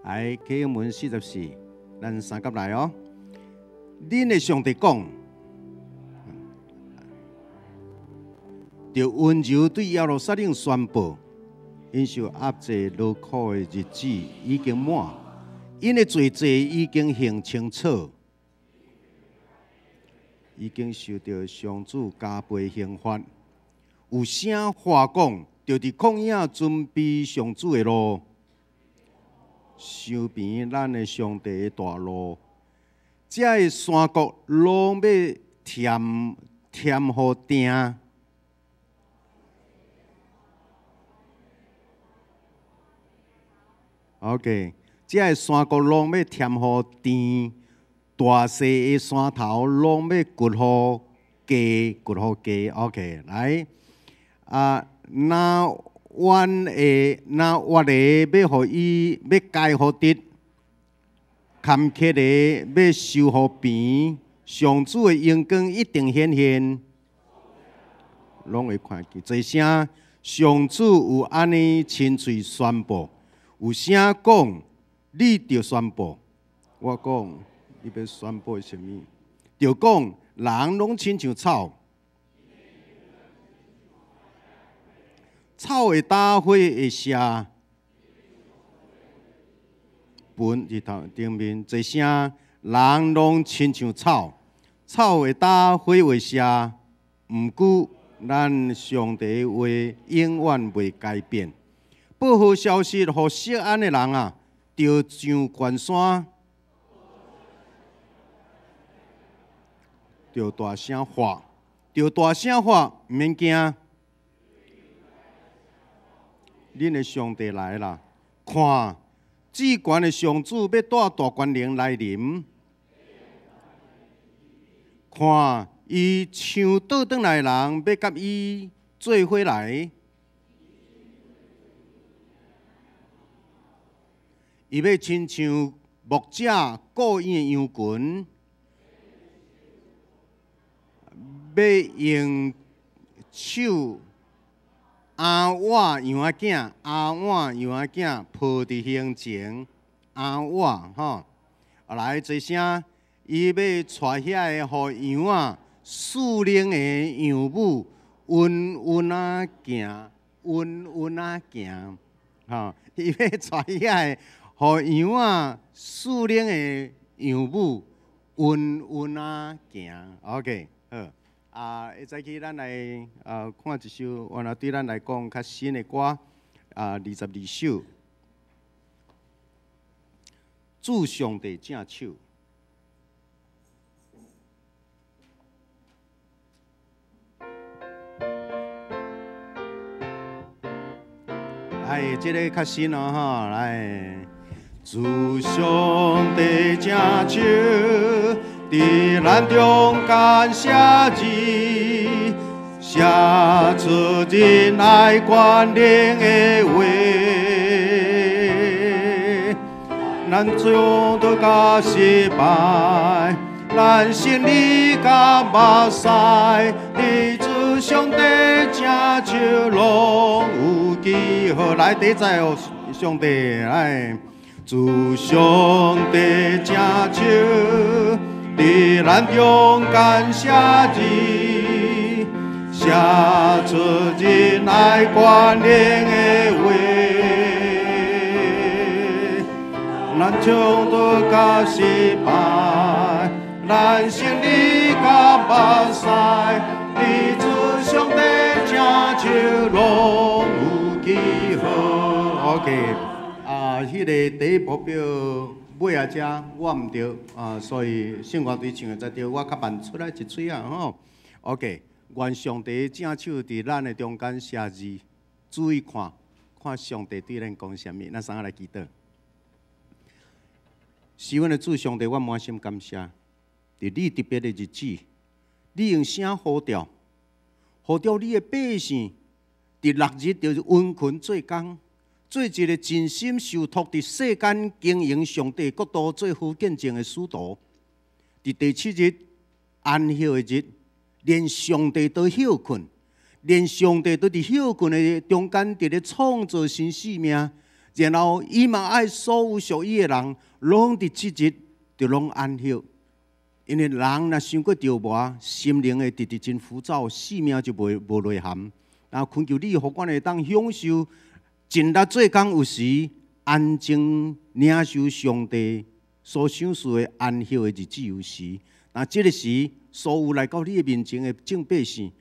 來，啟英文44，咱三甲來哦。恁的上帝講，著溫柔對耶路撒冷宣布，𪜶受壓制勞苦的日子已經滿，𪜶的罪債已經還清楚，已經受著上主加倍刑罰。有聲話講，著佇曠野準備上主的路，修平咱的上帝的大路。這个山谷攏欲填填予定。OK，這个山谷攏欲填予甜，大細的山頭攏欲掘予低，掘予低。OK，來，啊，若彎的，若彎的，欲予伊欲改予直，坎坷的欲修予平，上主的榮光一定顯現，攏會看見。濟聲上主有按呢親喙宣布，有聲講，你著宣布。我講，你欲宣布啥物？著講人攏親像草，草會焦，花會謝，分佇頭頂面，濟聲人攏親像草，草會焦，花會謝，毋過咱上帝的話永遠袂改變。報好消息予錫安的人啊，著上懸山，著大聲喊，著大聲喊，毋免驚。恁的上帝來啦！看，至懸的上主欲帶大權能來臨。看，伊搶倒轉來的人欲佮伊做伙來。伊欲親像牧者顧𪜶的羊群，欲用手阿倚羊仔囝，阿倚羊仔囝抱佇胸前，阿倚吼，來濟聲，伊欲帶遐个予羊仔屬靈的羊母穩穩仔行，穩穩仔行，吼，伊欲帶遐个予羊仔屬靈的羊母穩穩仔行。OK，好。啊，會早起咱來啊看一首，原來對咱來講較新的歌，啊，22首，主上帝正手。哎，這个較新哦，吼，來，主上帝正手，佇咱中間寫字，寫出仁愛權能的話，咱唱著甲失敗，咱勝利甲目屎，佇主上帝正手攏有記號。來，第一再哦，上帝來，主上帝正手。佇咱中間寫字，寫出仁愛權能的話，咱唱著甲失敗，咱勝利甲目屎，佇主上帝正手攏有記號。OK，啊，彼个第一步表。尾仔遮我毋著啊，所以聖歌隊唱的才著，我較慢出來一喙仔吼。OK，願上帝正手佇咱的中間寫字，注意看，看上帝對咱講啥物。咱三个來祈禱。是阮的主上帝，我滿心感謝，佇你特別的日子，你用聲呼召，呼召你的百姓，佇六日就殷勤做工。做一个盡心受託佇世間經營上帝國度做好見證的使徒，佇第七日安息的日，連上帝都歇睏，連上帝都佇歇睏的中間，佇咧創造新生命，然後伊嘛愛所有屬伊的人，攏佇這日就攏安息。因為人若傷過著魔，心靈會直直真浮躁，性命就袂無內涵。然後懇求你，予阮會當享受盡力做工有時安靜領受上帝所賞賜的安息的日子有時。那這个時，所有來到你的面前的眾百姓，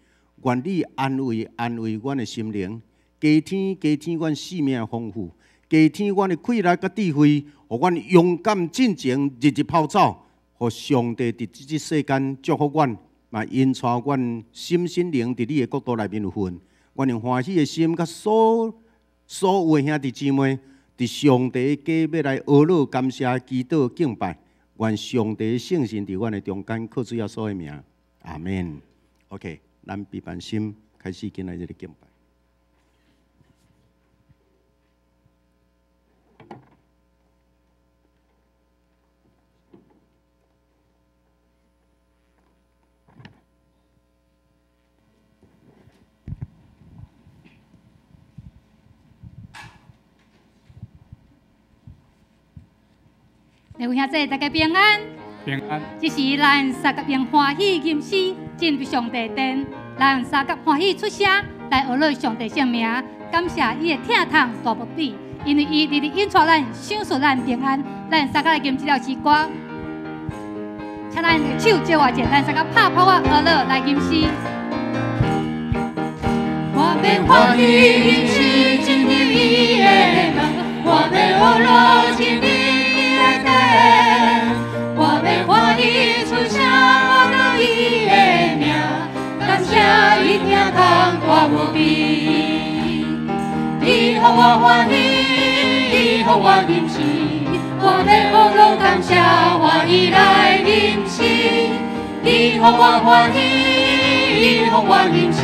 願你安慰安慰阮的心靈，加添加添阮性命的豐富，加添阮的氣力佮智慧，予阮勇敢進前，日日跑走。予上帝佇這世間祝福阮，嘛引帶阮心身靈佇你的國度內面有份。阮用歡喜的心，佮所所有的兄弟姊妹，佇上帝的家欲來呵咾感謝、祈禱、敬拜。願上帝聖神佇阮的中間，靠主耶穌的名，阿們。OK，咱閉目心開始今仔日的敬拜。各位兄弟，大家平安。平安。這時咱相佮用歡喜吟詩進入上帝殿，咱相佮歡喜出聲來呵咾上帝聖名，感謝伊的疼痛大無比，因為伊日日引帶咱，賞賜咱平安。咱相佮來吟這條詩歌，請咱的手借我者，咱相佮拍拍我呵咾來吟詩。我欲歡喜吟詩進入伊的門，我欲呵咾進入伊的殿，我欲歡喜出聲呵咾伊的名，感謝伊疼痛大無比。伊予我歡喜，伊予我吟詩，我欲呵咾感謝歡喜來吟詩。伊予我歡喜，伊予我吟詩，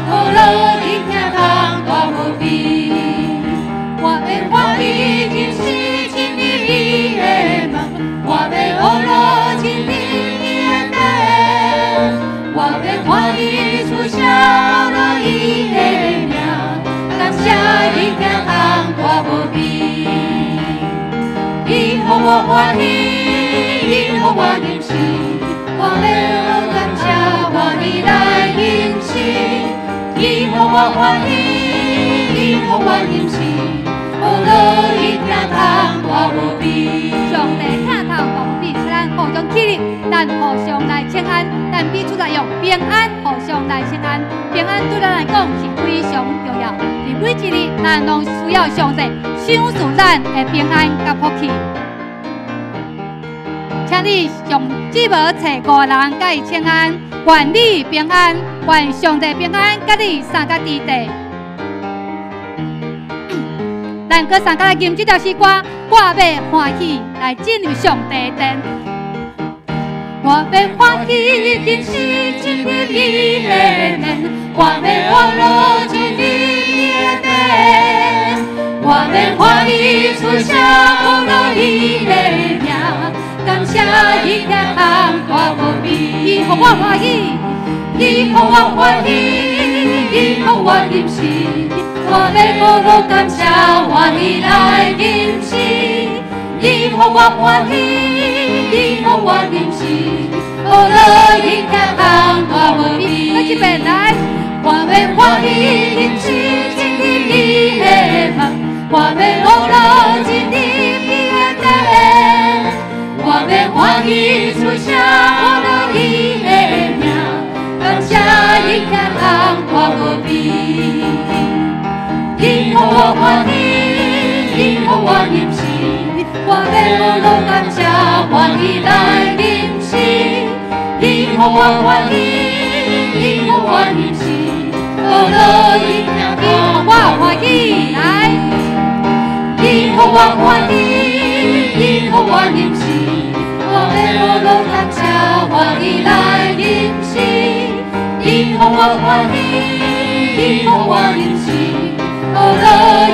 呵咾伊疼痛大無比。我欲歡喜吟詩進入伊的門，我欲呵咾進入伊的殿，我欲歡喜出聲呵咾伊的名，感謝伊疼痛大無比。伊予我歡喜，伊予我吟詩，我欲呵咾感謝歡喜來吟詩。伊予我歡喜，伊予我吟詩，呵咾伊疼痛大無比。上帝疼痛大無比，請咱互相起立，咱互相來請安，咱彼此來用平安互相來請安。平安對咱來講是非常重要。佇每一日，咱攏需要上帝賞賜咱的平安佮福氣。請你用指模揣五人佮伊請安，願你平安，願上帝平安，佮你相佮佇地。咱閣相佮來吟這條詩歌，我欲歡喜來進入上帝殿。我欲歡喜吟詩進入伊的門，我欲呵咾進入伊的殿，我欲歡喜出聲呵咾伊的名，感謝伊疼痛大無比。伊予我歡喜，伊予我歡喜，伊予我吟詩，我欲呵咾感謝歡喜來吟詩。伊予我歡喜，伊予我吟詩，呵咾伊疼痛大無比。閣一遍來，我欲歡喜吟詩進入伊的門，我欲呵咾進入伊的殿，我欲歡喜出聲呵咾伊的名，感謝伊疼痛大無比。伊予我歡喜，伊予我吟詩，我欲呵咾感謝歡喜來吟詩。伊予我歡喜，伊予我吟詩，呵咾伊疼伊予我歡喜來，伊予我歡喜，伊予我吟詩，我欲呵咾感謝歡喜來吟詩。伊予我歡喜，伊予我吟詩，呵咾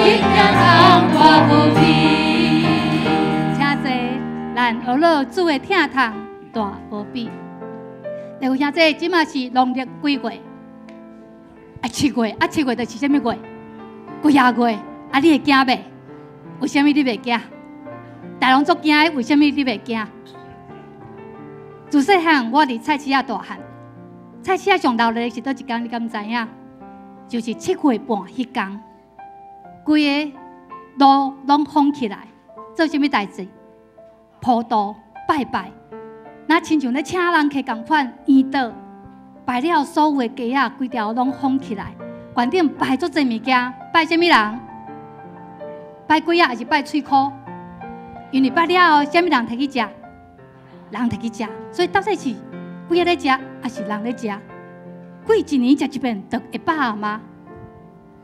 伊疼痛大無比。請坐，咱呵咾主的疼痛大無比。各位兄弟，這馬是農曆幾月？啊，7月，啊，7月就是啥物月？鬼仔月，啊，你會驚袂？為啥物你袂驚？大家攏足驚的，為啥物你袂驚？自細漢我佇菜市仔大漢，菜市仔上鬧熱的是佗一工，你敢知影？就是7月半彼工，規个路攏封起來，做啥物代誌？普渡拜拜，若親像咧請人客仝款，圓桌擺了所有的街仔，規條攏封起來，懸頂擺足濟物件，拜啥物人？拜鬼仔，抑是拜喙箍？因為拜了後，啥物人提去食？人提去食，所以到底是鬼仔咧食，抑是人咧食？鬼一年食一遍就會飽嗎？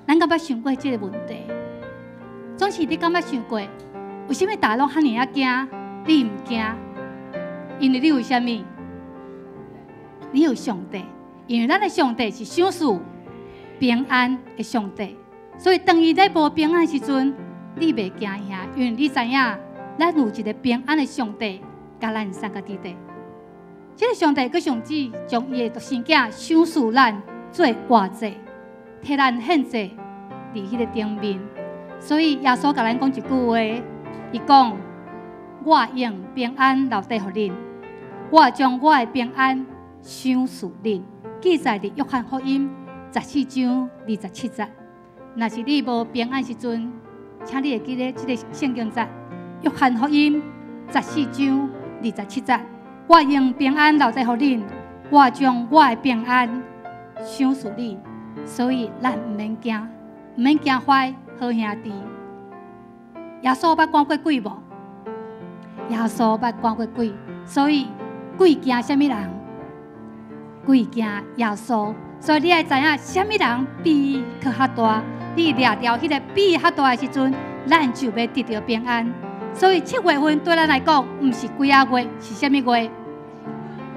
咱敢捌想過這個問題？總是你敢捌想過，為啥物大家攏遐爾仔驚，你毋驚？因為你有啥物？你有上帝，因為咱的上帝是賞賜平安的上帝，所以當伊咧無平安的時陣，你袂驚嚇，因為你知影，咱有一個平安的上帝，佮咱相佮佇咧。這個上帝閣甚至將伊的獨生囝賞賜咱做活祭，替咱獻祭佇彼個頂面。所以耶穌共咱講一句話，伊講：我用平安留低予恁，我將我的平安賞賜恁。記載佇約翰福音14章27節。若是你無平安時陣，請你會記得這个聖經節，約翰福音十四章二十七節。我用平安留低予恁，我將我的平安賞賜恁，所以咱毋免驚，毋免驚壞，好兄弟。耶穌捌趕過鬼無？耶穌捌趕過鬼，所以鬼驚啥物人？鬼驚耶穌。所以你愛知影啥物人比伊閣較大？你掠著彼个比伊較大的時陣，咱就欲得著平安。所以7月份對咱來講，毋是鬼仔月，是啥物月？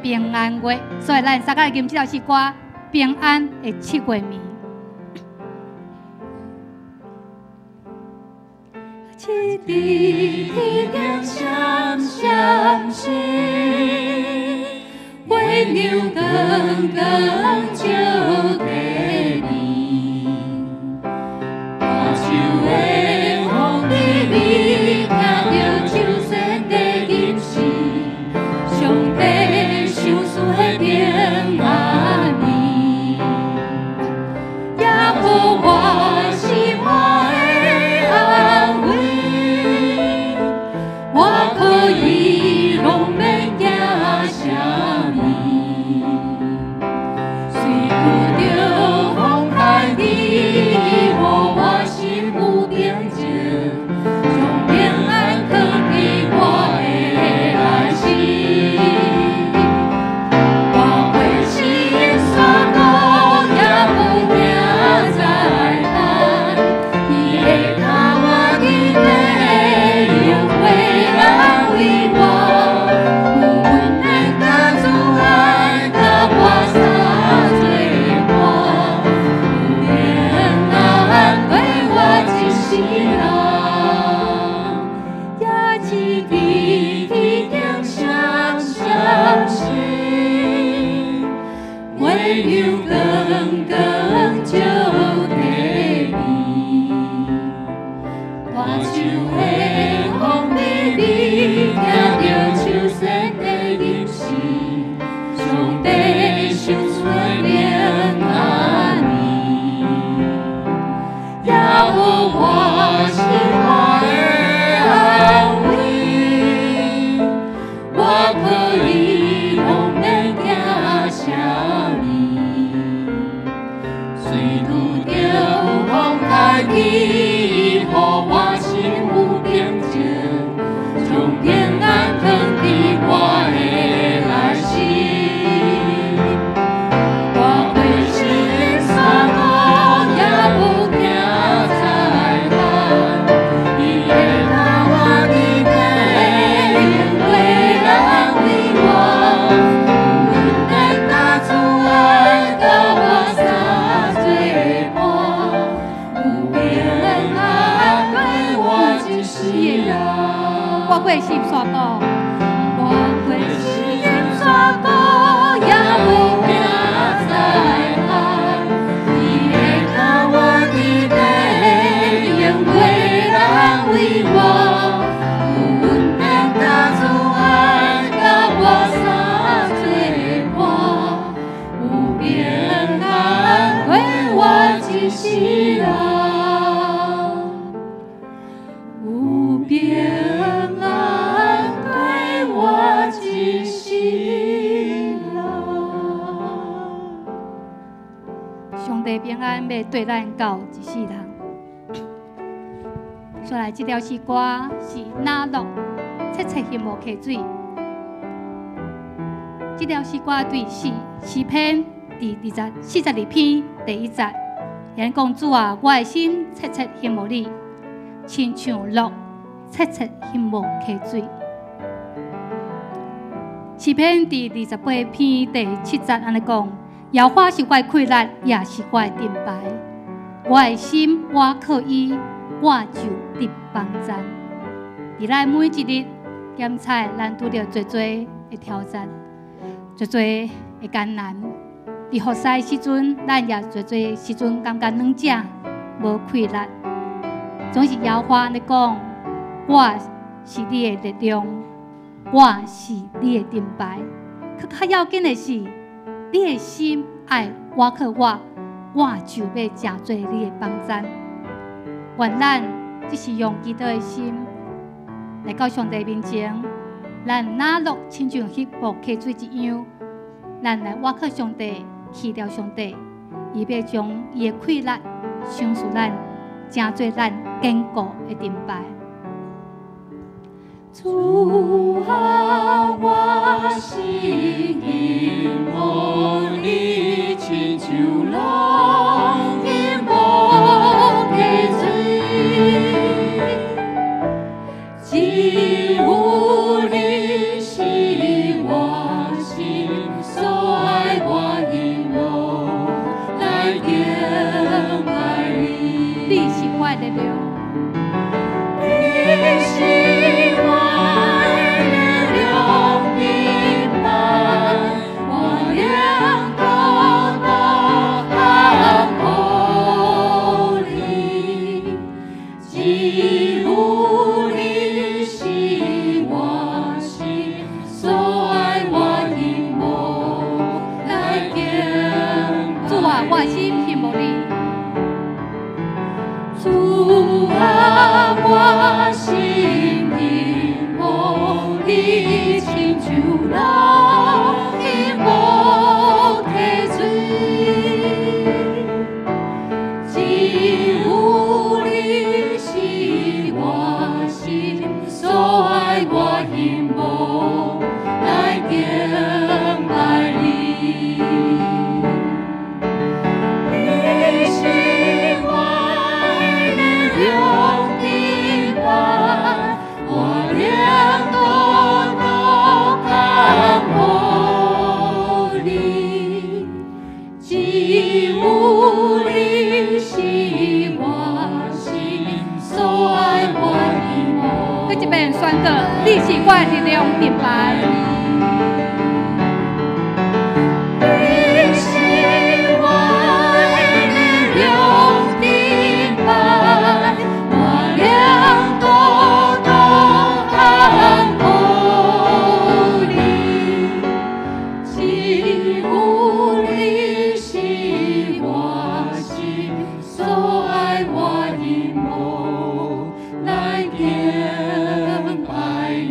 平安月。所以咱相佮來吟這首詩歌《平安的七月暝》。一滴天頂閃閃閃，月亮光光照地面，大樹的風微微，聽著秋仙的吟詩，上帝賞賜的平安暝，耶和華是我的安慰，我可以攏免驚啥物，雖拄著風颱，你予我心有平靜，將平安藏佇我的內心。我過試山谷，也無驚災難，伊會教我佇底，用話安慰我，有恩典佮慈愛，佮我相做伴，有平安對我一世人。也一滴天頂閃閃閃，月亮光光照地面，大樹的風微微，聽著秋仙的吟詩，上帝賞賜的平安暝，耶和華是我的安慰，我可以攏免驚啥物，雖拄著風颱，你予我心有平靜，將平安藏佇我的內心。我過試山谷，也無驚災難，伊會教我佇底，用話安慰我，有恩典佮慈愛，佮我相做伴，有平安對我一世人。我過試山谷，我過試山谷，也無驚災難，伊會教我佇底，用話安慰我，有平安对我一世人。上帝平安欲缀咱到一世人。煞來這條詩歌是那樂切切欣慕溪水。這條詩歌對詩詩篇第42篇第一節，言講主啊，我的心切切欣慕你，親像鹿切切欣慕溪水。詩篇第28篇第7節按呢講：耶和華是我的氣力，也是我的盾牌，我的心倚靠伊，我就得幫贊。佇咱每一日檢查，咱拄著濟濟的挑戰，濟濟的艱難。佇服侍時陣，咱也濟濟時陣感覺軟弱、無氣力。總是耶和華咧講：我是你的力量，我是你的盾牌。較較要緊的是，你的心愛倚靠我，我就欲成做你的幫贊。願咱只是用祈禱的心來到上帝面前，咱若鹿親像彼瀑溪水一樣，咱來倚靠上帝，期待上帝，伊欲將伊的氣力賞賜咱，成做咱堅固的盾牌。主啊，我心欣慕你，親像鹿欣慕溪水，只有你是我心所愛，我欣慕來敬拜你。你是我的力量，你是我的力量，盾牌，我能多多看顧你。只有你是我心所愛，我欣慕來敬主啊，我的心欣慕你。主啊，我心欣慕你，親像鹿欣慕溪水。只有你是我心所愛，我欣慕來敬拜你。你是我的力量，盾牌，我能多多看顧你。只有你是我心所愛，我欣慕。閣一遍宣告：你是我的力量，盾牌。你是我的力量，盾牌，我能多多看顧你。只有你是我心所愛，我欣慕來敬拜你。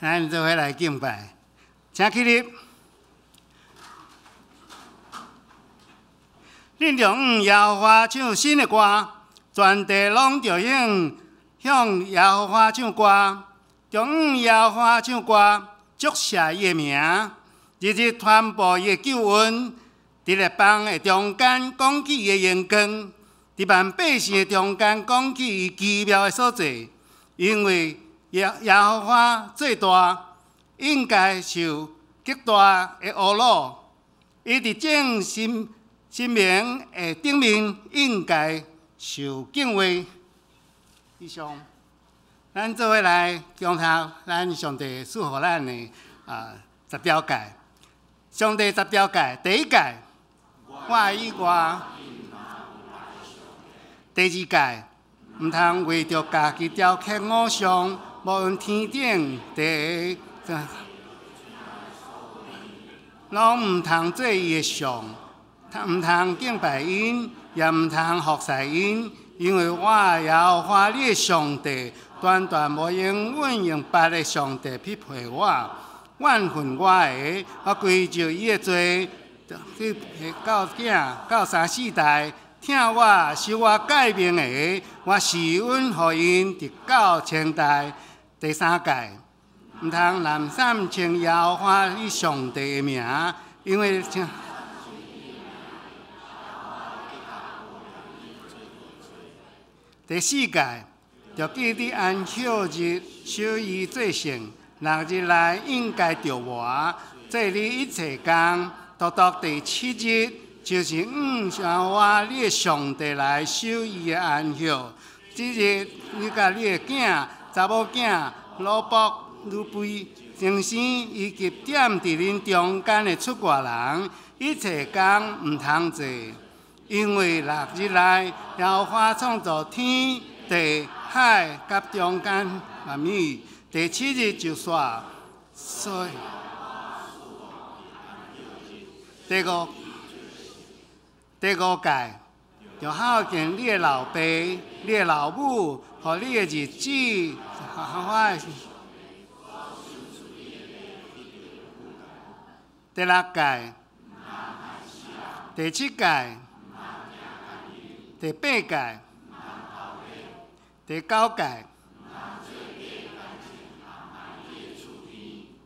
咱做伙來敬拜，請起立。恁著向耶和華唱新的歌，全地攏著向耶和華唱歌，著向耶和華唱歌，祝謝伊的名，日日傳播伊的救恩，佇列邦的中間講起伊的榮光，佇萬百姓的中間講起伊奇妙的所作，因為耶和華最大，應該受極大的侮辱。伊佇眾神明的頂面，應該受敬畏。以上，咱做伙來恭聽咱上帝賜予咱的十條誡，上帝十條誡，第一誡，我以外；第二誡，毋通為著家己雕刻偶像，無論天頂地下，攏毋通做伊的像，毋通敬拜𪜶，也毋通服侍𪜶，因為我耶和華你的上帝，斷斷無容允用別的上帝匹配我，怨恨我的，我歸咎伊的罪，去到囝到三四代，疼我守我誡命的，我施恩予𪜶，直到千代。第三誡，毋通濫訕稱耶和華你上帝的名，因為第四誡，著記得安息日守伊做聖，六日內應該著活，做你一切工，獨獨第七日就是向耶和華你的上帝來守伊的安息。這日你佮你的囝、查某囝、奴僕、奴婢、先生以及踮佇恁中間的出外人，一切工毋通做。因為六日內，耶和華創造天地海佮中間萬物，第七日就煞。所以第五誡，著孝敬你的老爸、你的老母，予你的日子歡。第六誡，第七誡。第八誡、第九誡、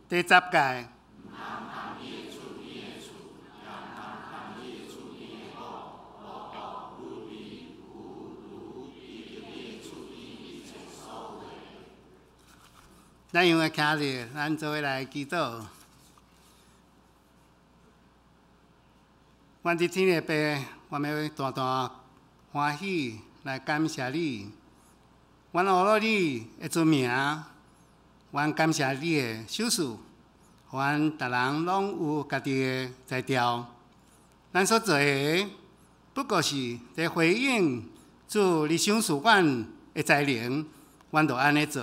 第十誡。咱用的徛咧，咱做伙來祈禱。阮佇天的父，我們大大歡喜來感謝你，阮阿羅你的尊名，阮感謝你的賞賜，予阮逐人攏有家己的才調。咱所做的不過是佇回應主你賞賜阮的才能，阮就按呢做，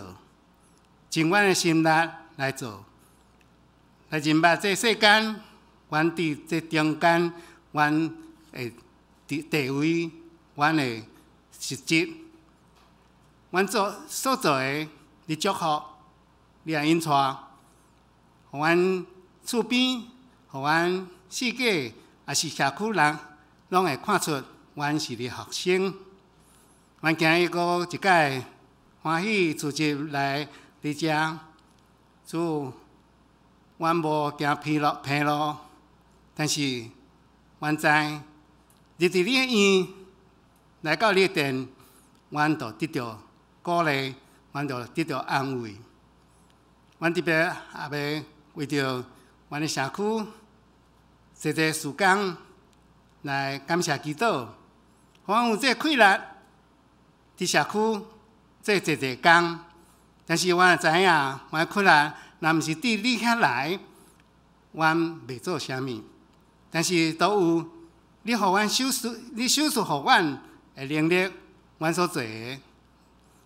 盡阮的心力來做，來認捌這世間，阮佇這中間，阮的地位。阮的實質，阮做所做的，你祝福，你也引帶，予阮厝邊，予阮世界，抑是社區人，攏會看出阮是你學生。阮今日閣一擺歡喜聚集來佇遮，主，阮無驚疲勞疲勞，但是阮知，入佇你的院。來到你的殿，阮就得著鼓勵，阮就得著安慰。阮特別也欲為著阮的社區，濟濟時間來感謝祈禱，予阮有這個氣力佇社區做濟濟工。但是阮也知影，阮的氣力若毋是佇你遐來，阮袂做啥物。但是都有你予阮賞賜，你賞賜予阮的能力，阮所做的，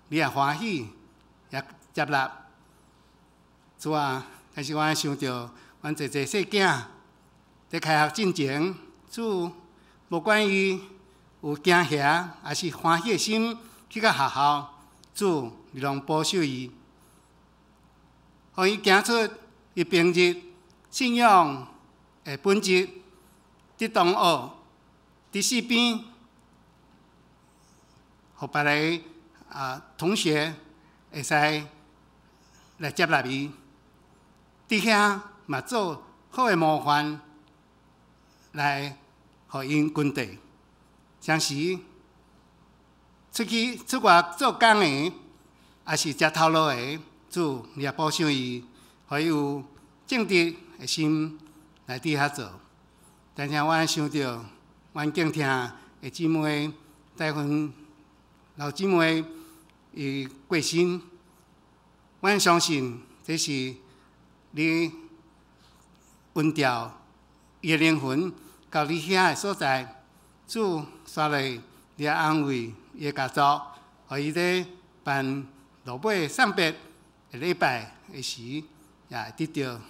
你也歡喜，也接納。主啊，但是我想著，阮濟濟細囝佇開學進前，主無管伊有驚嚇，抑是歡喜的心去到學校，主你攏保守伊，予伊行出伊平日信仰的本質，佇同學、佇四邊，予別个同學會使來接納伊，佇遐嘛做好的模範來予𪜶跟綴。相時出去出外做工的，抑是食頭路的，主你也保守伊，予伊有正直的心來佇遐做。但是我想著，阮敬聽的姊妹，大部分老姊妹伊過身，阮相信這是你運調伊的靈魂到你遐的所在。主煞來，你安慰伊的家族，予伊咧辦落尾送別的禮拜的時，也會得著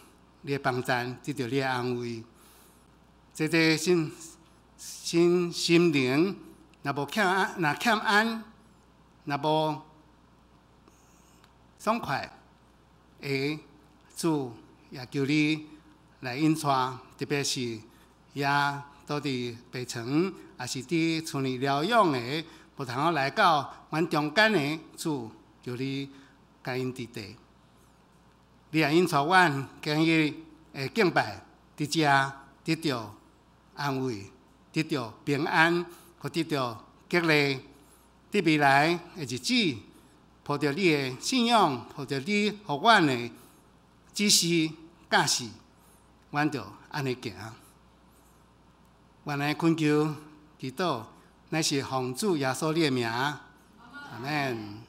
你的幫贊，得著你的安慰。這個心心心靈，若無欠安，若欠安，若無爽快，會主也求你來引帶，特別是也倒佇病床，也是佇厝裡療養的，無通好來到阮中間的，主求你共𪜶佇地，你也引帶阮今日的敬拜，佇遮得著安慰，得著平安，閣得著激勵。佇未來的日子，抱著你的信仰，抱著你予阮的指示教示，阮就按呢行。阮來懇求祈禱，乃是奉主耶穌你的名，阿們。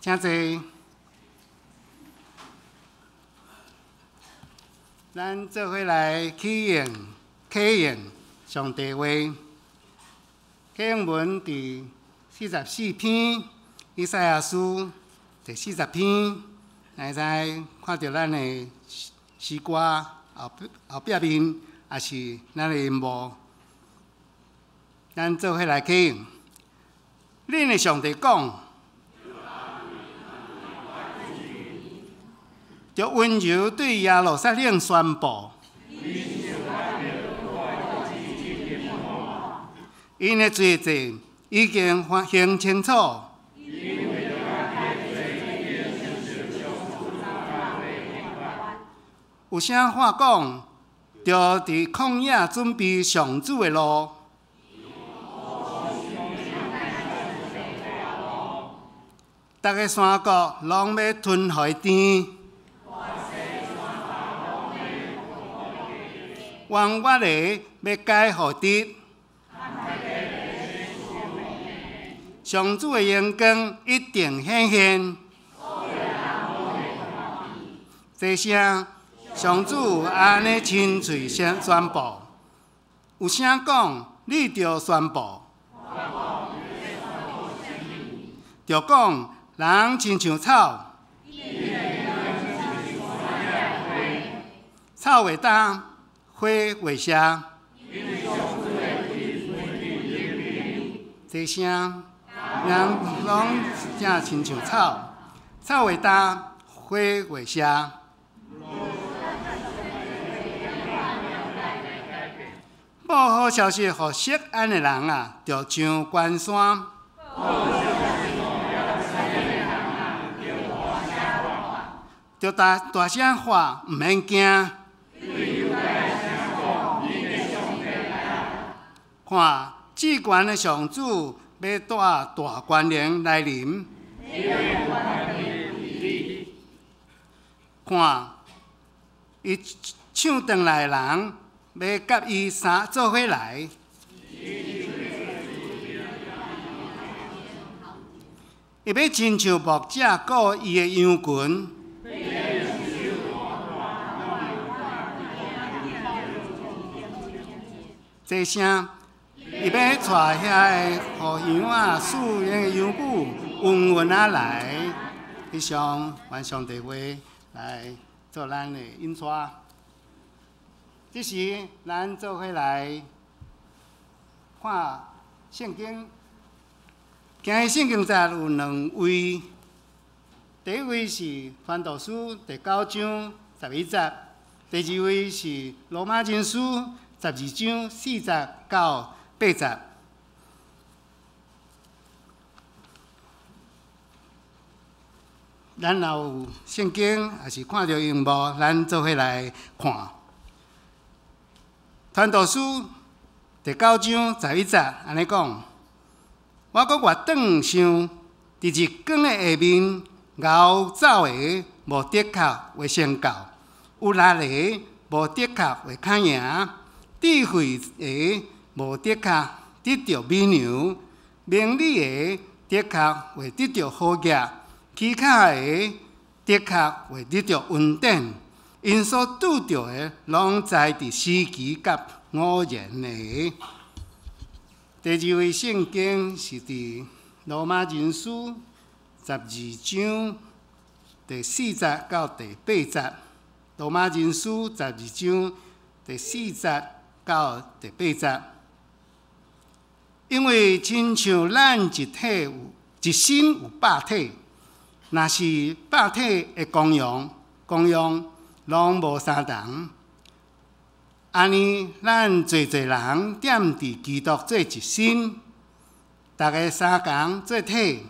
請坐。咱做伙來啟用、啟用上帝話。啟用文佇44篇，以賽亞書第40篇，來在看著咱的詩歌後後壁面，也是咱的熒幕。咱做伙來啟用。恁的上帝講。就溫柔對耶路撒冷宣布，𪜶的罪債已經發現清楚。有聲話講，著佇曠野準備上主的路。逐个山谷攏欲吞予伊甜。彎彎的欲改予直，上主的榮光一定顯現。這聲上主按呢親喙宣布，有聲講，你著宣布，著講人親像草，草會焦。花會謝，這聲人攏正親像草，草會焦，花會謝。報好消息予錫安的人啊，著上關山。著大大聲喊，毋免驚。看，至懸的上主欲帶大權能來臨。看，伊搶轉來的人欲佮伊相做伙來。伊欲親像牧者顧伊的羊群。這聲。伊欲帶遐个予羊仔、飼養的羊母穩穩仔來，以上願上帝話來做咱的引帶。這時，咱做伙來看聖經。今日聖經節有兩位，第一位是傳道書第9章11節，第二位是羅馬人書12章4節到8節。咱若有聖經，抑是看著螢幕，咱做伙來看。傳道書第九章十一節按呢講：我閣越轉想，佇日光的下面，𠢕走的無的確會成就，有力的無的確會較贏，智慧的無的確得著美娘，明理的的確會得著好業，起跤的的確會得著恩典。𪜶所拄著的，攏在佇時機佮偶然的。第二位聖經是佇羅馬人書十二章第四節到第八節。羅馬人書十二章第四節到第八節。因為親像咱一體有一身有百體，若是百體的功用，功用攏無相同。按呢，咱濟濟人踮佇基督做一身，逐家相仝做體。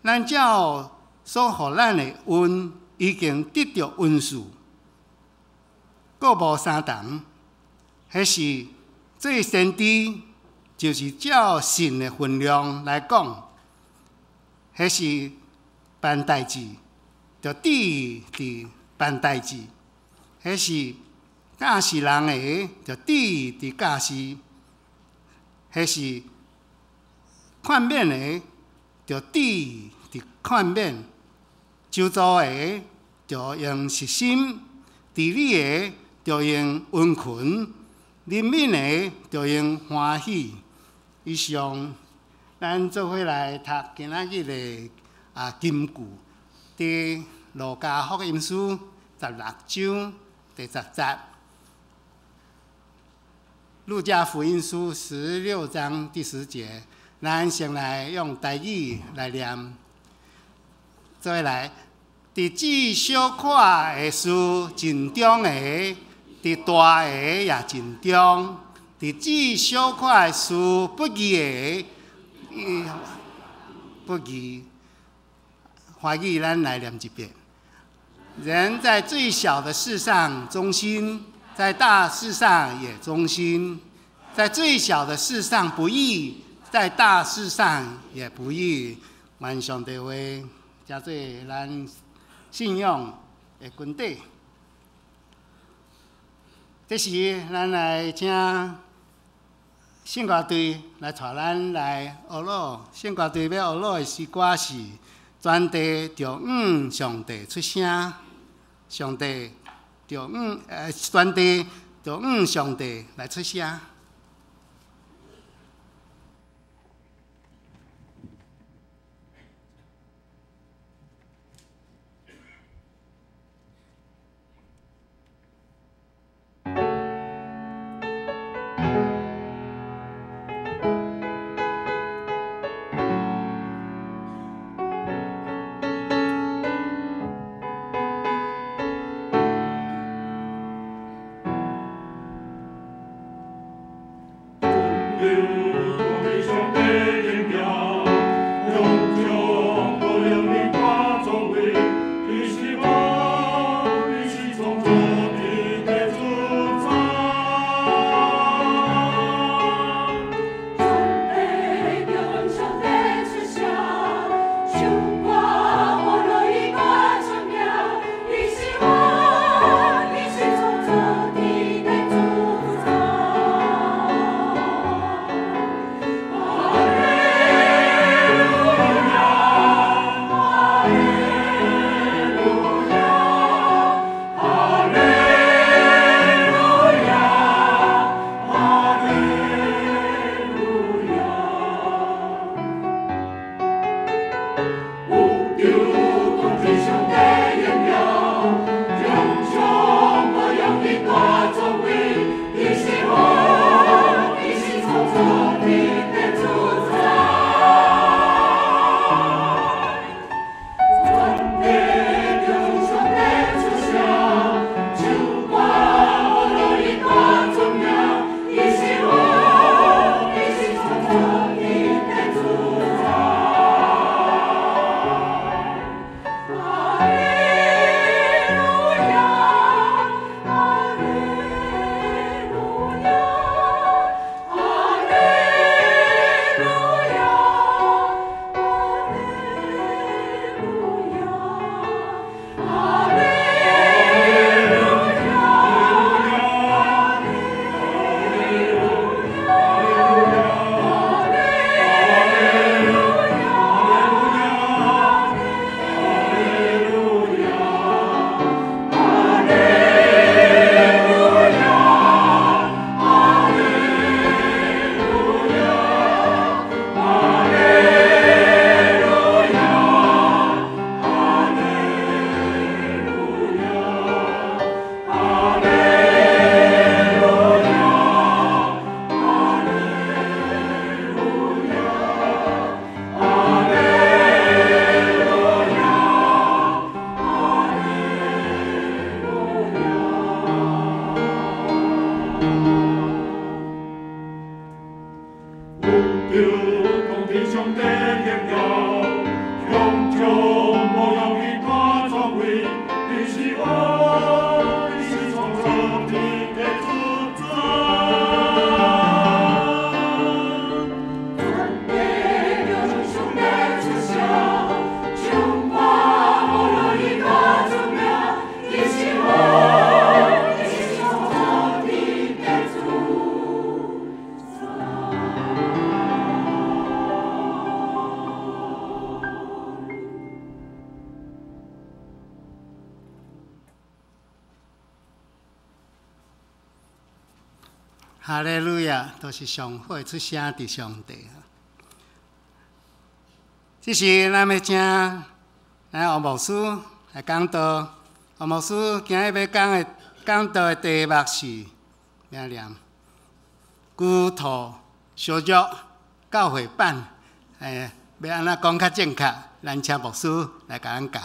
咱照所予咱的恩，已經得著恩賜，閣無相同。彼是做先知，就是照神的分量來講；彼是辦代誌，就致佇辦代誌；彼是教示人的，就致佇教示；彼是勸勉的，就致佇勸勉；咒詛的，就用實心；治理的，就用殷勤；憐憫的，就用歡喜。以上，咱做伙來讀今仔日的金句，佇路加福音書十六章第十節。路加福音書十六章第十節，咱先來用台語來念。做伙來，佇這小可的事盡忠的，佇大的也盡忠；佇這小可的事不義的，不義。華語咱來念一遍。人在最小的事上忠心，在大事上也忠心；在最小的事上不義，在大事上也不義。願上帝話，成做咱信仰的根底。這時，咱來請聖歌隊來帶咱來學魯。聖歌隊欲學魯的詩歌是：全地著向上帝出聲，上帝著向全地著向上帝來出聲。哈利路亞，都是上好的出聲佇上帝。這時咱欲請咱王牧師來講道。王牧師今日欲講的講道的題目是咩念？龜兔相約教會版，欲按怎講較正確？咱請牧師來共咱教。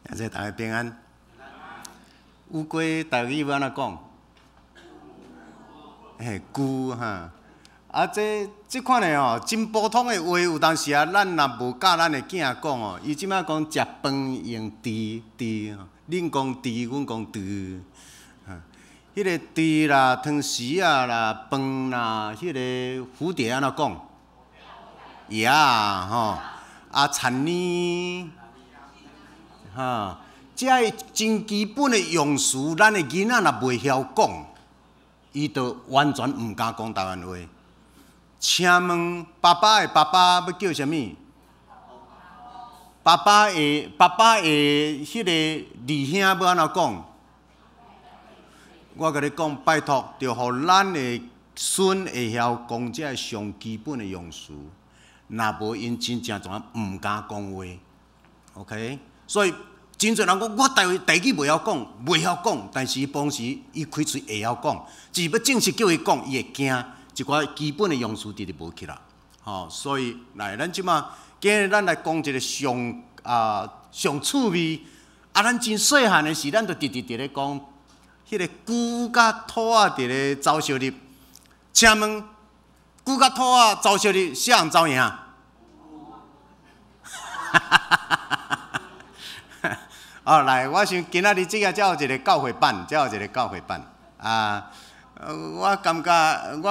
謝謝大家平安。烏龜台語欲按怎講？嘿，龜哈。啊，這款的吼，真普通的話，有當時啊，咱若無教咱的囝講哦，伊這擺講食飯用豬豬，恁講豬，阮講豬。哈，彼个豬啦、湯匙仔啦、飯啦，彼个蝴蝶按怎講？蛾仔吼，啊，田呢？哈，這个真基本的用詞，咱的囡仔若袂曉講，伊就完全毋敢講台灣話。請問爸爸的爸爸欲叫啥物？爸爸的彼个二兄欲按怎講？我共你講，拜託，著予咱的孫會曉講這个上基本的用詞，若無𪜶真正怎毋敢講話。OK，所以真濟人講我台語袂曉講，袂曉講，但是當時伊開喙會曉講，只是欲正式叫伊講，伊會驚。一寡基本的用詞直直無去啦，吼，所以來咱這馬今日咱來講一个上趣味，啊，咱真細漢的時，咱就直直佇咧講，彼个龜佮兔仔佇咧走相入，請問龜佮兔仔走相入，啥人走贏？哦，來，我想今仔日這个才有一个教會版，才有一个教會版啊。我感覺有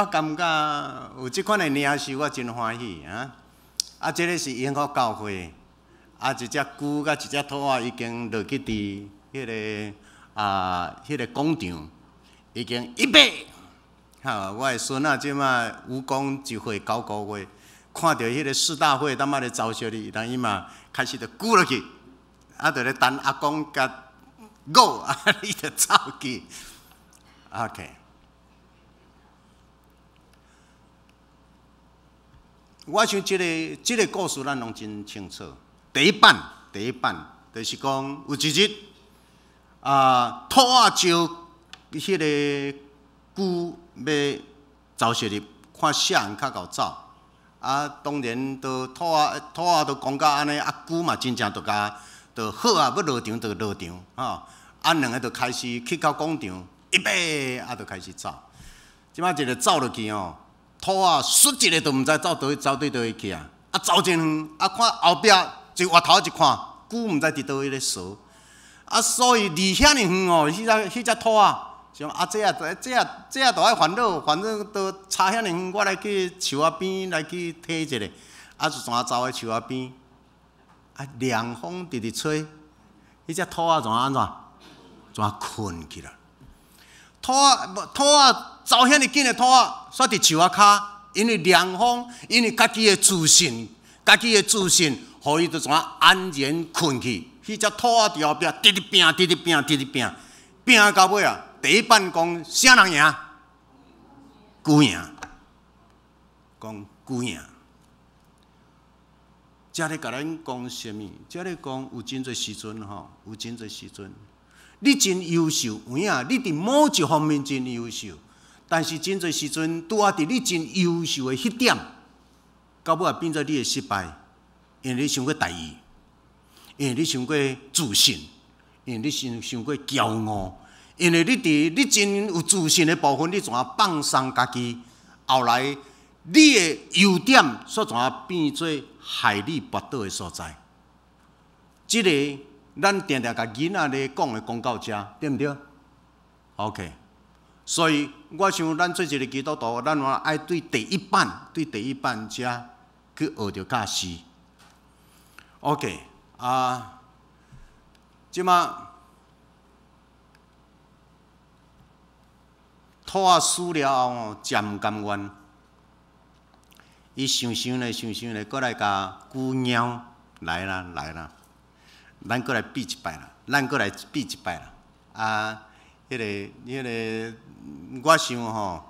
這款的領袖，我真歡喜啊！啊，這个是英國教會，啊，一隻龜佮一隻兔仔已經落去佇彼个廣場，已經預備。哈，我的孫仔這馬武功一歲9個月，看著彼个四大會當仔咧走小哩，但伊嘛開始就龜落去，啊，就咧等阿公共我，啊，伊就走去。OK。我想這个故事咱攏真清楚。第一版就是講有一日，啊，兔仔招彼个龜欲走相入，看啥人較𠢕走。啊，當然都兔仔都講甲按呢，啊，龜嘛真正就共就好啊，欲落場就落場，吼。啊，兩个就開始去到廣場，預備啊，就開始走。這擺一个走落去吼。兔仔唰一个就毋知走佗走對佗位去啊！啊，走真遠，啊，看後壁一回頭一看，龜毋知佇佗位咧踅。啊，所以離遐爾遠哦，彼隻兔仔想啊，這啊這啊這啊都愛煩惱，煩惱都差遐爾遠，我來去樹仔邊來去睇一下。啊，就怎走去樹仔邊？啊，涼風直直吹，彼隻兔仔怎按怎？怎睏去啦？兔仔走遐爾緊的兔仔，煞佇樹仔跤，因為涼風，因為家己的自信，家己的自信，予伊就怎安然睏去。彼隻兔仔佇後壁，直直拚，直直拚，直直拚，拚到尾啊！第一擺講啥人贏？龜贏，講龜贏。這咧共咱講啥物？這咧講有真濟時陣吼，有真濟時陣。你真優秀，有影，你佇某一方面真優秀，但是真濟時陣拄仔佇你真優秀的彼點，到尾也變做你的失敗，因為你傷過大意，因為你傷過自信，因為你傷過驕傲，因為你佇你真有自信的部分，你怎啊放鬆家己？後來你的優點煞怎啊變做害你跋倒的所在？這个。咱定定共囡仔咧講的講到遮，對毋對？OK，所以我想咱做一个基督徒，咱嘛愛對第一版，對第一版遮去學著教示。OK，啊，這馬兔仔死了後吼，誠毋甘願，伊想想咧，想想咧，閣來共龜貓來啦，來啦。咱閣來比一擺啦，咱閣來比一擺啦。啊，彼个，我想吼，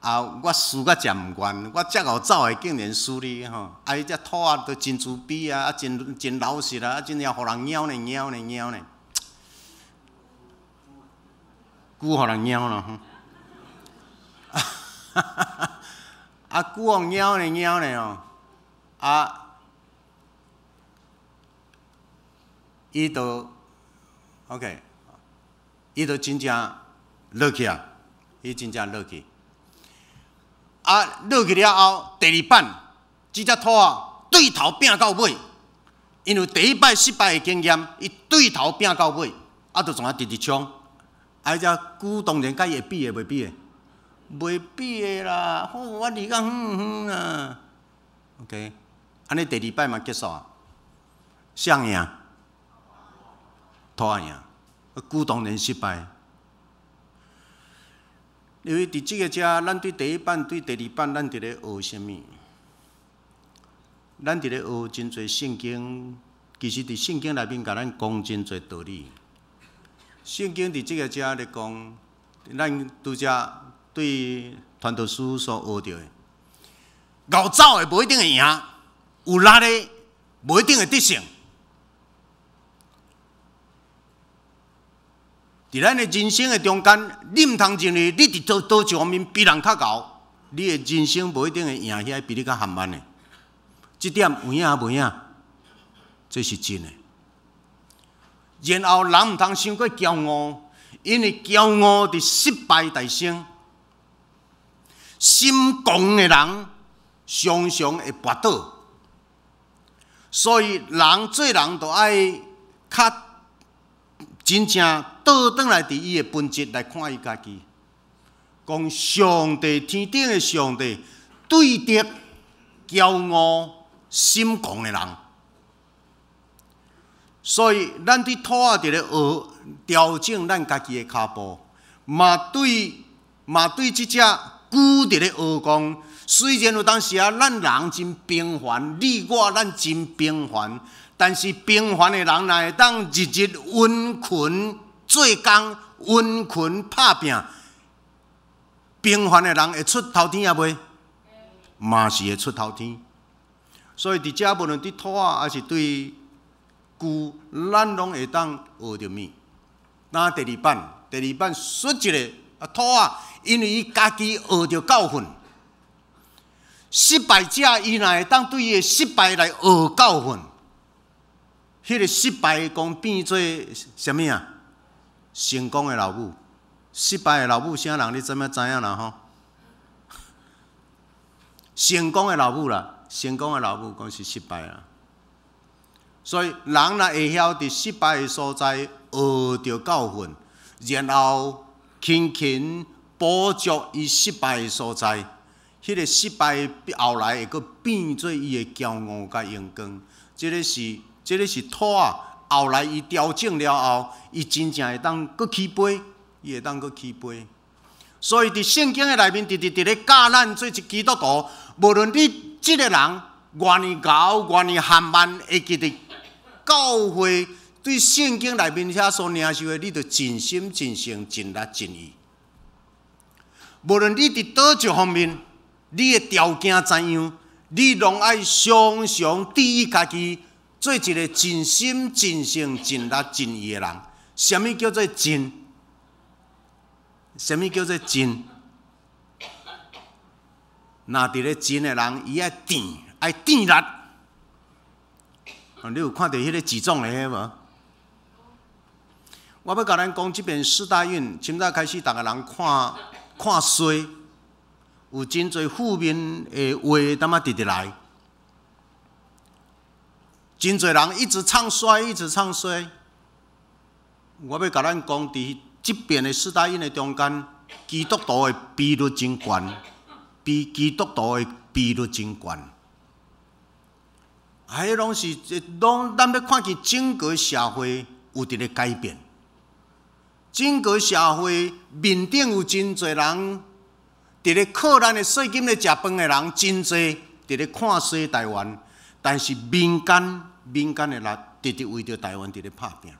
啊，我输甲誠毋願，我遮𠢕走的竟然輸你吼，啊，彼隻兔仔都真慈悲啊，啊，真真老實啊，啊，真正予人咬呢咬呢咬呢，龜予人咬咯，啊，龜予咬呢咬呢哦，啊，伊就 OK，伊就真正落去啊，伊真正落去。啊，落去了後，第二擺，這隻兔仔對頭拚到尾，因為第一擺失敗的經驗，伊對頭拚到尾，啊，就創啊直直衝。啊，彼隻龜當然佮伊會比的，袂比的，袂比的啦。好，我離較遠遠啊。OK，按呢第二擺嘛結束啊。誰贏？兔仔贏。龜當然失敗。因為佇這个遮，咱對第一版、對第二版，咱佇咧學啥物？咱佇咧學真濟聖經，其實佇聖經內面共咱講真濟道理。聖經佇這个遮咧講，咱拄才對傳道書所學著的，𠢕走的無一定會贏，有力的無一定會得勝。佇咱的人生的中間，你毋通認為你佇佗一方面比人較𠢕，你的人生無一定會贏遐比你較含慢的。這點有影無影？這是真的。然後人毋通傷過驕傲，因為驕傲佇失敗大生。心狂的人常常會跋倒，所以人做人就愛較真正倒轉來，佇伊的本質來看伊家己，講上帝天頂的上帝對敵驕傲心狂的人，所以咱對兔仔佇咧學調整咱家己的跤步，嘛對嘛對這隻龜佇咧學講，雖然有當時啊，咱人真平凡，你我咱真平凡。但是平凡的人，若會當日日殷勤做工、殷勤拍拚，平凡的人會出頭天抑袂？嘛是會出頭天。所以佇遮無論對兔仔，抑是對龜，咱攏會當學著物。那第二版，第二版說一个啊兔仔，因為伊家己學著教訓，失敗者伊若會當對伊的失敗來學教訓。彼個失敗講變做啥物啊？成功的老母，失敗的老母啥人？你知影知影啦吼？成功的老母啦，成功的老母講是失敗啦。所以人若會曉佇失敗的所在學著教訓，然後勤勤補足伊失敗的所在，彼個失敗後來會閣變做伊的驕傲佮榮光。這个是。這个是兔仔，後來伊調整了後，伊真正會當閣起飛，伊會當閣起飛。所以佇聖經的內面，直直佇咧教咱做一基督徒，無論你這个人偌爾𠢕、偌爾含慢，會記得教會對聖經內面遐所領受的，你著盡心、盡性、盡力、盡意。無論你佇佗一方面，你的條件怎樣，你攏愛常常注意家己。做一個盡心、盡性、盡力、盡意的人，啥物叫做盡？啥物叫做盡？若佇咧盡的人，伊愛甜，愛甜力。你有看著彼个舉重的彼無？我欲共咱講，這遍世大運，今早開始，逐个人看看衰，有真濟負面的話，淡仔直直來。真濟人一直唱衰，一直唱衰。我欲共咱講，佇這遍的世大運的中間，基督徒的比率真懸，比基督徒的比率真懸。啊，彼攏是攏咱欲看見整個社會有佇咧改變，整個社會面頂有真濟人佇咧靠咱的稅金咧食飯的人，真濟佇咧看衰台灣。但是民間民間的人，直直為著台灣佇咧拍拚。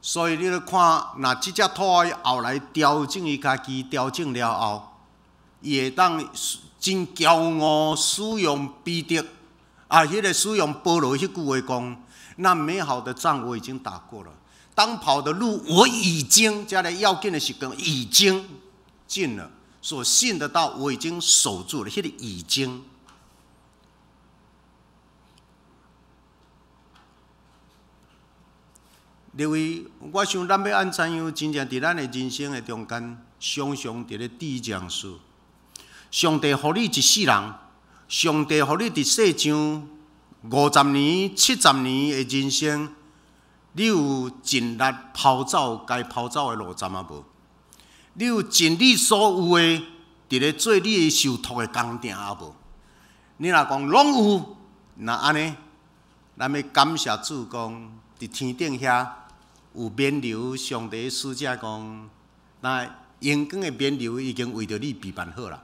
所以你咧看，若這隻兔仔後來調整伊家己，調整了後，伊會當真驕傲使用彼得啊，彼個使用保羅彼句話講：那美好的仗我已經打過了，當跑的路我已經，這个要緊的是講已經盡了，所信的道我已經守住了，彼個已經。因為我想，咱欲按怎樣，真正佇咱的人生的中間，常常佇咧致這事。上帝予你一世人，上帝予你佇世上50年、70年的人生，你有盡力拋走該拋走的路站啊無？你有盡你所有的，佇咧做你的受託的工程啊無？你若講攏有，若按呢，咱欲感謝主講，佇天頂遐有勉勵上帝使者講，那榮光的勉勵已經為著你備辦好啦。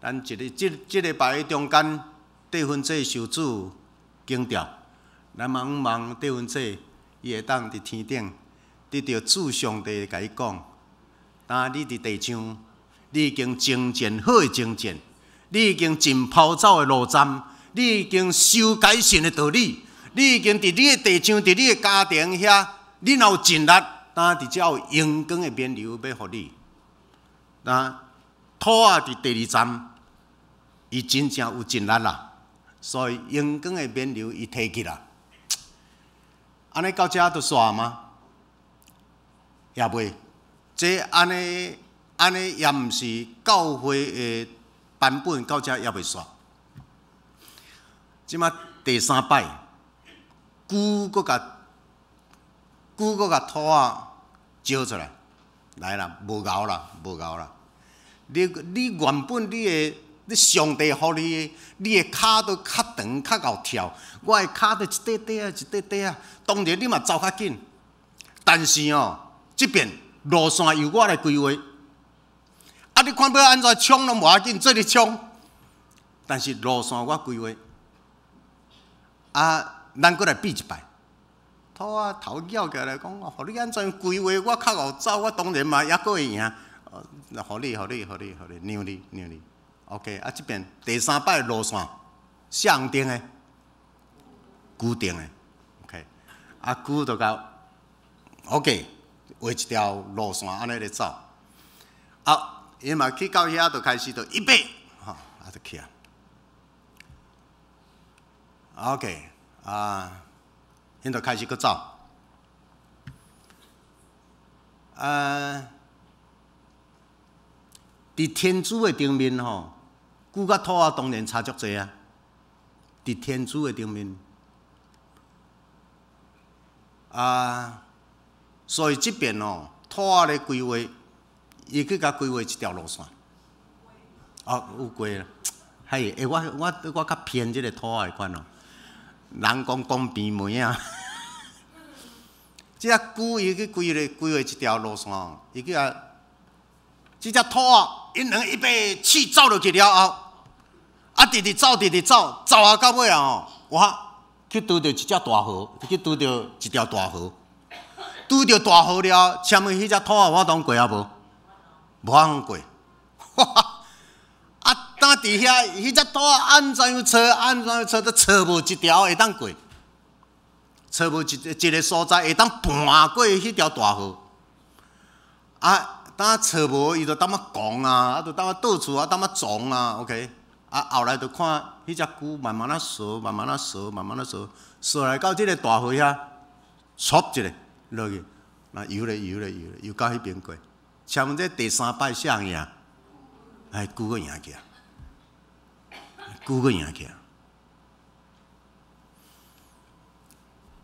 咱一个這這禮拜中間，結婚祭受主敬吊，咱望望結婚祭，伊會當佇天頂得著主上帝共伊講，當你佇地上，你已經征戰好的征戰，你已經盡拋走的路站，你已經修改善的道理。你已經佇你的地上，佇你的家庭遐，你若有盡力，當佇遮有榮光的勉勵欲予你。那兔仔佇第二站，伊真正有盡力啦，所以榮光的勉勵伊提去啦。按呢到遮就煞嗎？也袂，這按呢按呢也毋是教會的版本，到遮猶未煞。這馬第三擺。龜閣共龜閣共兔仔招出來，來啦，無𠢕啦，無𠢕啦。你你原本你的你上帝予你的，你的跤都較長較𠢕跳，我的跤都一塊塊仔一塊塊仔，當然你嘛走較緊。但是哦，這邊路線由我來規劃。啊，你看欲按怎衝攏無要緊，做伙衝。但是路線我規劃。啊。咱閣來比一擺，兔仔頭翹起來講：予你按怎規劃，我較𠢕走，我當然嘛猶閣會贏。予你，予你，予你，予你，讓你，讓你。OK，啊，這邊第三擺路線，誰人定的？龜定的。OK，啊，龜就共 OK，畫一條路線按呢咧走。啊，伊嘛去到遐就開始就預備，吼，啊，就去啊。OK。啊，𪜶就開始閣走。啊，佇天主的頂面吼，龜佮兔仔當然差足濟啊。佇天主的頂面，啊，所以這邊哦，兔仔咧規劃，伊去共規劃一條路線。哦，有過啦，嘿，欸，我我我較偏這个兔仔的款哦。人講講邊門啊，這隻龜伊去規劃規劃一條路線，伊去啊，這隻兔仔，𪜶兩个預備起走落去了後，啊，直直走，直直走，走啊到尾啊吼，哇，去拄著一隻大河，去拄著一條大河，拄著大河了，請問彼隻兔仔有法度過啊無？無法度過，啊，當佇遐，彼隻兔仔按怎樣揣，按怎樣揣，都揣無一條會當過，揣無一一个所在會當盤過彼條大河。啊，當揣無，伊就淡仔狂啊，啊，就淡仔倒厝啊，淡仔撞啊，OK。啊，後來就看彼隻龜慢慢仔踅，慢慢仔踅，慢慢仔踅，踅來到這个大河遐，戳一下落去，那游咧游咧游咧，游到彼邊過。請問這第三擺誰贏？哎，龜閣贏去啊！龜閣贏去啊！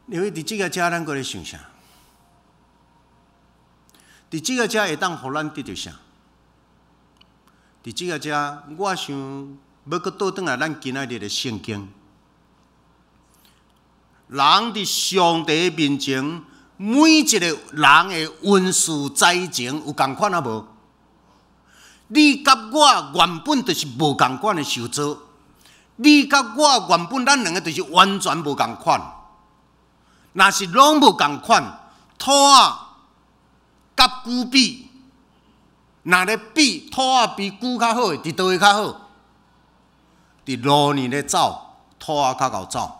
因為佇這个遮，咱閣咧想啥？佇這个遮會當予咱得著啥？佇這个遮，我想欲閣倒轉來，咱今仔日的聖經，人佇上帝面前，每一個人的恩賜才情有仝款啊無？你佮我原本就是無仝款的受造，你佮我原本咱兩个就是完全無仝款。若是攏無仝款，兔仔佮龜比，若咧比兔仔比龜較好，佇佗位較好？佇路呢咧走，兔仔較𠢕走。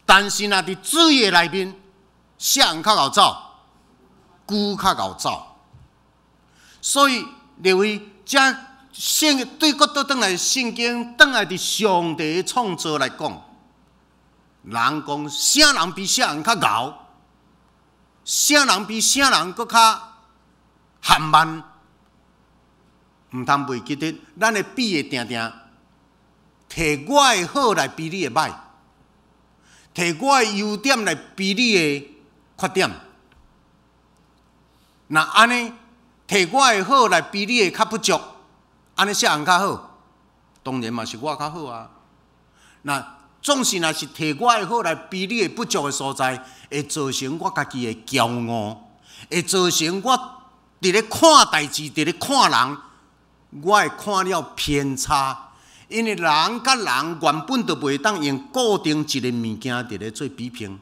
但是若佇水的內面，啥人較𠢕走？龜較𠢕走。所以，列位，這聖對閣倒轉來聖經，轉來佇上帝的創造來講，人講啥人比啥人較𠢕，啥人比啥人閣較緩慢，毋通袂記得，咱的比會定定提我的好來比你的䆀，提我的優點來比你的缺點。若按呢，提我的好來比你的較不足，按呢啥人較好？當然嘛是我較好啊。那總是若是提我的好來比你的不足的所在，會造成我家己的驕傲，會造成我佇咧看代誌，佇咧看人，我會看了偏差。因為人佮人原本就袂當用固定一个物件佇咧做比拼。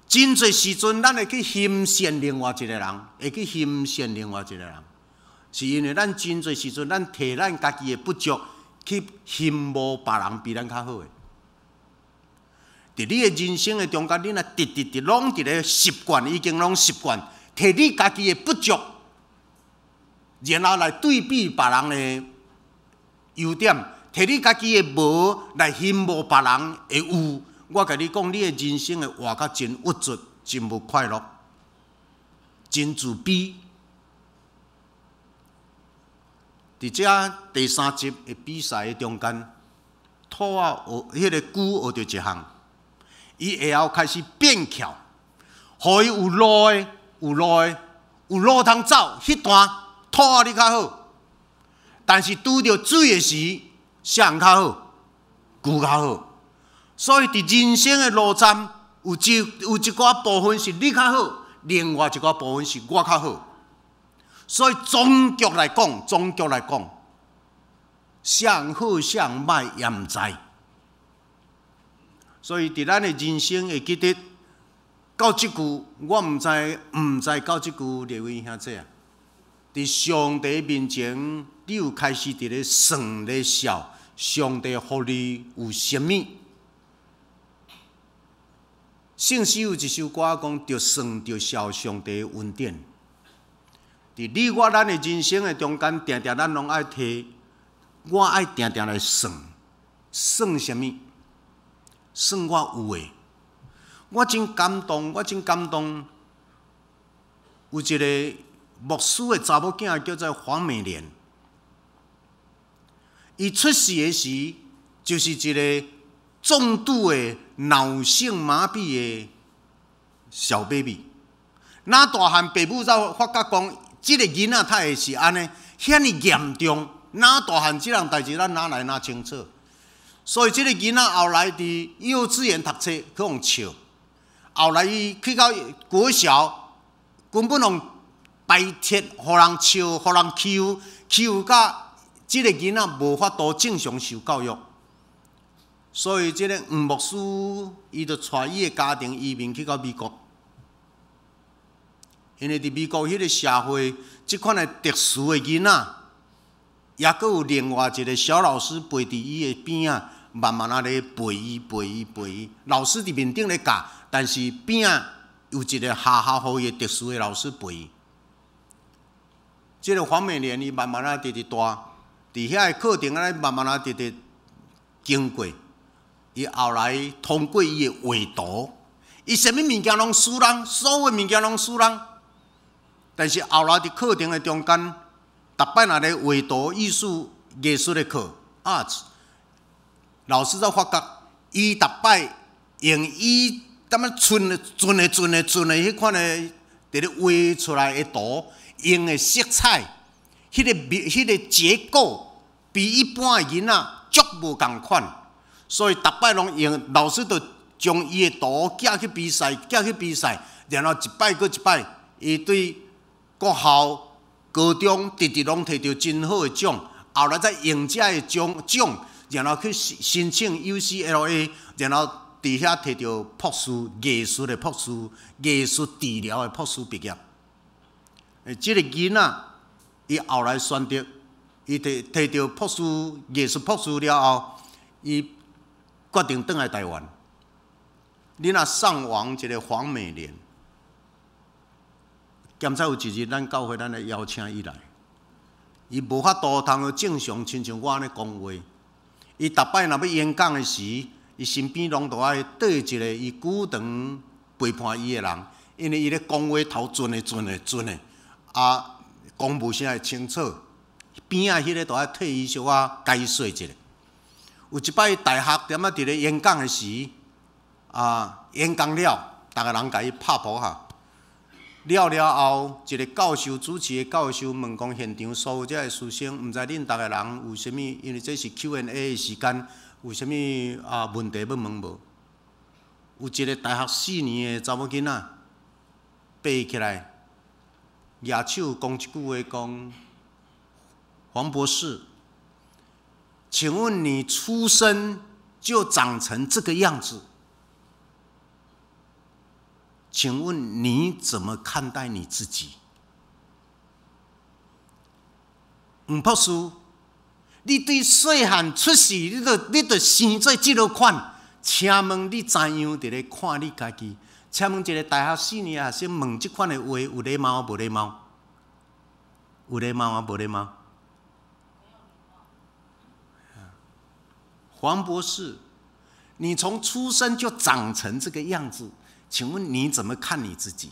真濟時陣，咱會去欣羨另外一個人，會去欣羨另外一個人，是因為咱真濟時陣，咱提咱家己的不足去羨慕別人比咱較好的。佇你的人生的中間，你若直直直攏佇咧習慣，已經攏習慣提你家己的不足，然後來對比別人的優點，提你家己的無來羨慕別人的有。我共你講，你的人生會活甲真鬱卒，真無快樂，真自卑。佇這第三集的比賽的中間，兔仔學彼个龜學著一項，伊會曉開始變巧，予伊有路的，有路的，有路通走，彼段兔仔你較好。但是拄著水的時，啥人較好？龜較好。所以佇人生的路站，有一寡部分是你較好，另外一寡部分是我較好。所以終局來講，終局來講，啥人好，啥人䆀也毋知。所以佇咱的人生會記得到這句，我毋知毋知到這句列位兄弟啊，佇上帝面前，你有開始佇咧算咧數，上帝予你有啥物？聖詩有一首歌講，著算著數上帝的恩典。佇你我咱的人生的中間，定定咱攏愛提，我愛定定來算，算啥物？算我有的。我真感動，我真感動。有一个牧師的查某囝叫做黃美蓮，伊出世的時，就是一个重度的腦性麻痹的小 baby。那大漢爸母才發覺講，這个囡仔他會是按呢，遐爾嚴重。哪大漢這項代誌，咱哪來哪清楚？所以這个囡仔後來佇幼稚園讀冊，去予笑。後來伊去到國小，根本攏排斥，予人笑，予人欺負，欺負甲這个囡仔無法度正常受教育。所以這个黃牧師，伊就帶伊的家庭移民去到美國。因為佇美國彼个社會，這款的特殊的囡仔，抑閣有另外一個小老師陪佇伊的邊仔，慢慢仔咧陪伊、陪伊、陪伊。老師佇面頂咧教，但是邊仔有一個學校予伊的特殊的老師陪伊。這個黃美蓮伊慢慢仔直直大，佇遐个課程按呢慢慢仔直直經過，伊後來通過伊的畫圖，伊啥物物件攏輸人，所有物件攏輸人。但是後來佇課程的中間，逐擺若咧畫圖、藝術、藝術的課，arts，老師才發覺，伊逐擺用伊感覺皴的、皴的、皴的、皴的彼款的，佇咧畫出來的圖，用的色彩，彼个結構，比一般的囡仔足無仝款，所以逐擺攏用老師就將伊的圖寄去比賽，寄去比賽，然後一擺閣一擺，伊對國校、高中直直攏提著真好的獎，後來再用這个獎獎，然後去申請 UCLA，然後佇遐提著博士藝術的博士、藝術治療的博士畢業。這個囡仔，伊後來選擇，伊提提著博士藝術博士了後，伊決定轉來台灣。你若上網一個黃美蓮，檢查有一日，咱教會咱來邀請伊來，伊無法度通好正常，親像我按呢講話。伊逐擺若欲演講的時，伊身邊攏都愛綴一個伊久長陪伴伊的人，因為伊咧講話頭轉的轉的轉的，啊，講無啥會清楚。邊仔彼個都愛替伊小可解說一下。有一擺大學踮仔佇咧演講的時，啊，演講了，逐个人共伊拍噗仔。了了後，一個教授主持的教授問講：現場所有這个師生，毋知恁逐个人有啥物？因為這是 Q&A 的時間，有啥物啊問題欲問無？有一個大學4年的查某囡仔，爬起來，舉手講一句話，講：黃博士，請問你出生就長成這個樣子？請問你怎麼看待你自己？吳博士，你對細漢出世，你就生做這个款？請問你怎樣佇咧看你家己？請問一個大學4年的學生問這款的話，有禮貌無禮貌？有禮貌啊，無禮貌？黃博士，你從出生就長成這個樣子，請問你怎麼看你自己？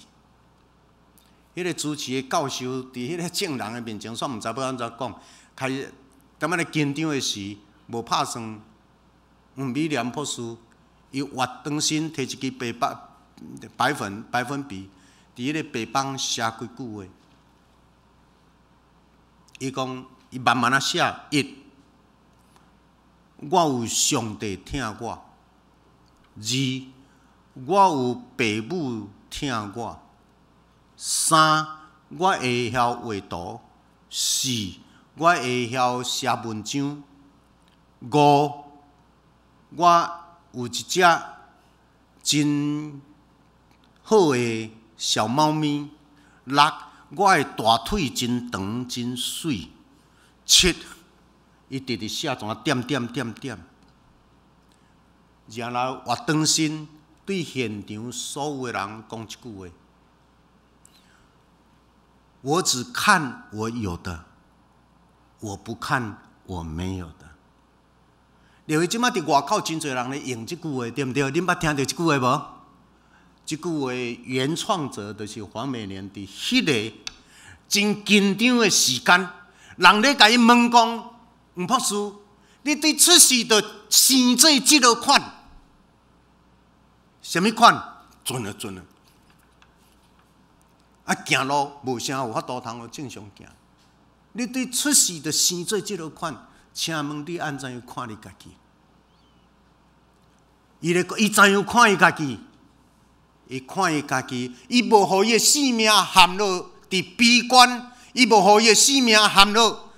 彼個主持的教授佇彼個眾人的面前，煞毋知欲按怎講，開始踮仔咧緊張的時，無拍算。黃美蓮博士，伊活轉身，提一支白板、白粉、白粉筆，佇彼個白板寫幾句話。伊講，伊慢慢仔寫，一，我有上帝疼我；二，我有爸母疼我；三，我會曉畫圖；四，我會曉寫文章；五，我有一隻真好的小貓咪；六，我的大腿真長真媠；七，伊直直寫怎點點點點，然後活轉身對現場所有的人講一句話：我只看我有的，我不看我沒有的。因為這擺佇外口真濟人咧用這句話，對毋對？恁捌聽著這句話無？這句話原創者就是黃美蓮，佇彼个真緊張的時間，人咧共伊問講：吳博士，你對出世就生做這个款，啥物款？準了準了。啊，行路無啥有法度通予正常行。你對出世就生做這个款，請問你按怎樣看你家己？伊咧，伊怎樣看伊家己？伊看伊家己，伊無予伊的性命陷落佇悲觀，伊無予伊的性命陷落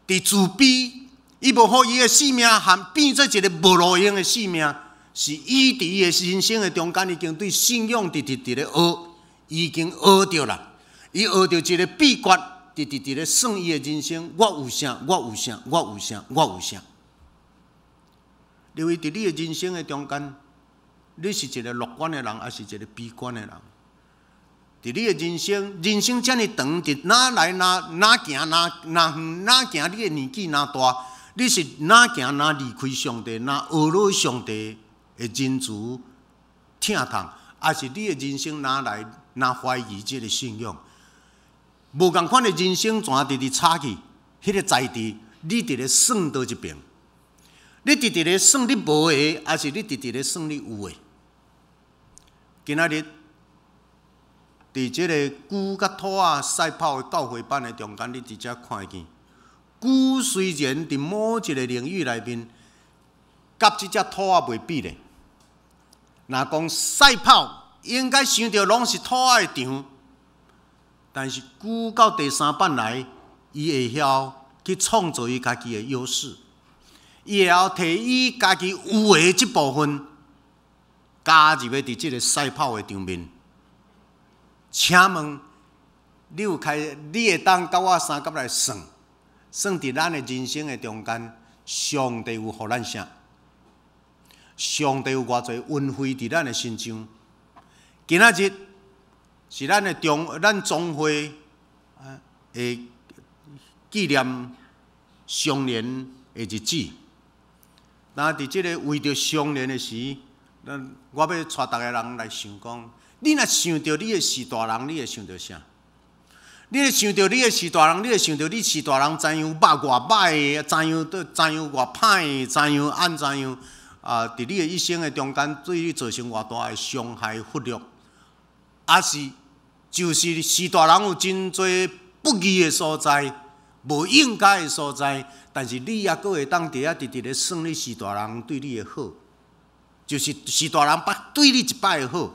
佇自卑，伊無予伊的性命陷變做一个無路用的性命。是伊佇伊的人生的中間，已經對信仰直直佇咧學，已經學著啦。伊學著一个秘訣，直直佇咧算伊的人生。我有啥？我有啥？我有啥？我有啥？因為佇你的人生的中間，你是一個樂觀的人，抑是一個悲觀的人？佇你的人生，人生遮爾長，佇哪來哪哪行哪哪遠哪行，你的年紀若大，你是哪行哪離開上帝，哪學落上帝的仁慈疼痛，抑是你的人生哪來哪懷疑這个信仰？無仝款的人生，全直直插去，彼个在佇你佇咧算佗一爿？你直直咧算你無的，抑是你直直咧算你有的？今仔日佇這个龜佮兔仔賽跑的教會班的中間，你直接看會見。龜雖然佇某一个領域內面，佮這隻兔仔袂比咧。若講賽跑，應該想著攏是兔仔的場，但是龜到第三班來，伊會曉去創造伊家己的優勢。伊會曉提伊家己有的這部分加入去佇這个賽跑的場面。請問你有開？你會當佮我相佮來算，算佇咱的人生的中間，上帝有予咱啥？上帝有偌濟恩惠佇咱的身上？今仔日是咱的中，咱總會的紀念相連的日子。那佇這个為著相連的時，咱我欲帶逐个人來想講，你若想著你的序大人，你會想著啥？你會想著你的序大人，你會想著你序大人怎樣肉偌歹，怎樣怎樣偌歹，怎樣按怎樣啊？佇你的一生的中間，對你造成偌大的傷害、忽略，抑是就是序大人有真濟不義的所在，無應該的所在，但是你猶閣會當佇遐直直咧算你序大人對你的好，就是序大人捌對你一擺的好。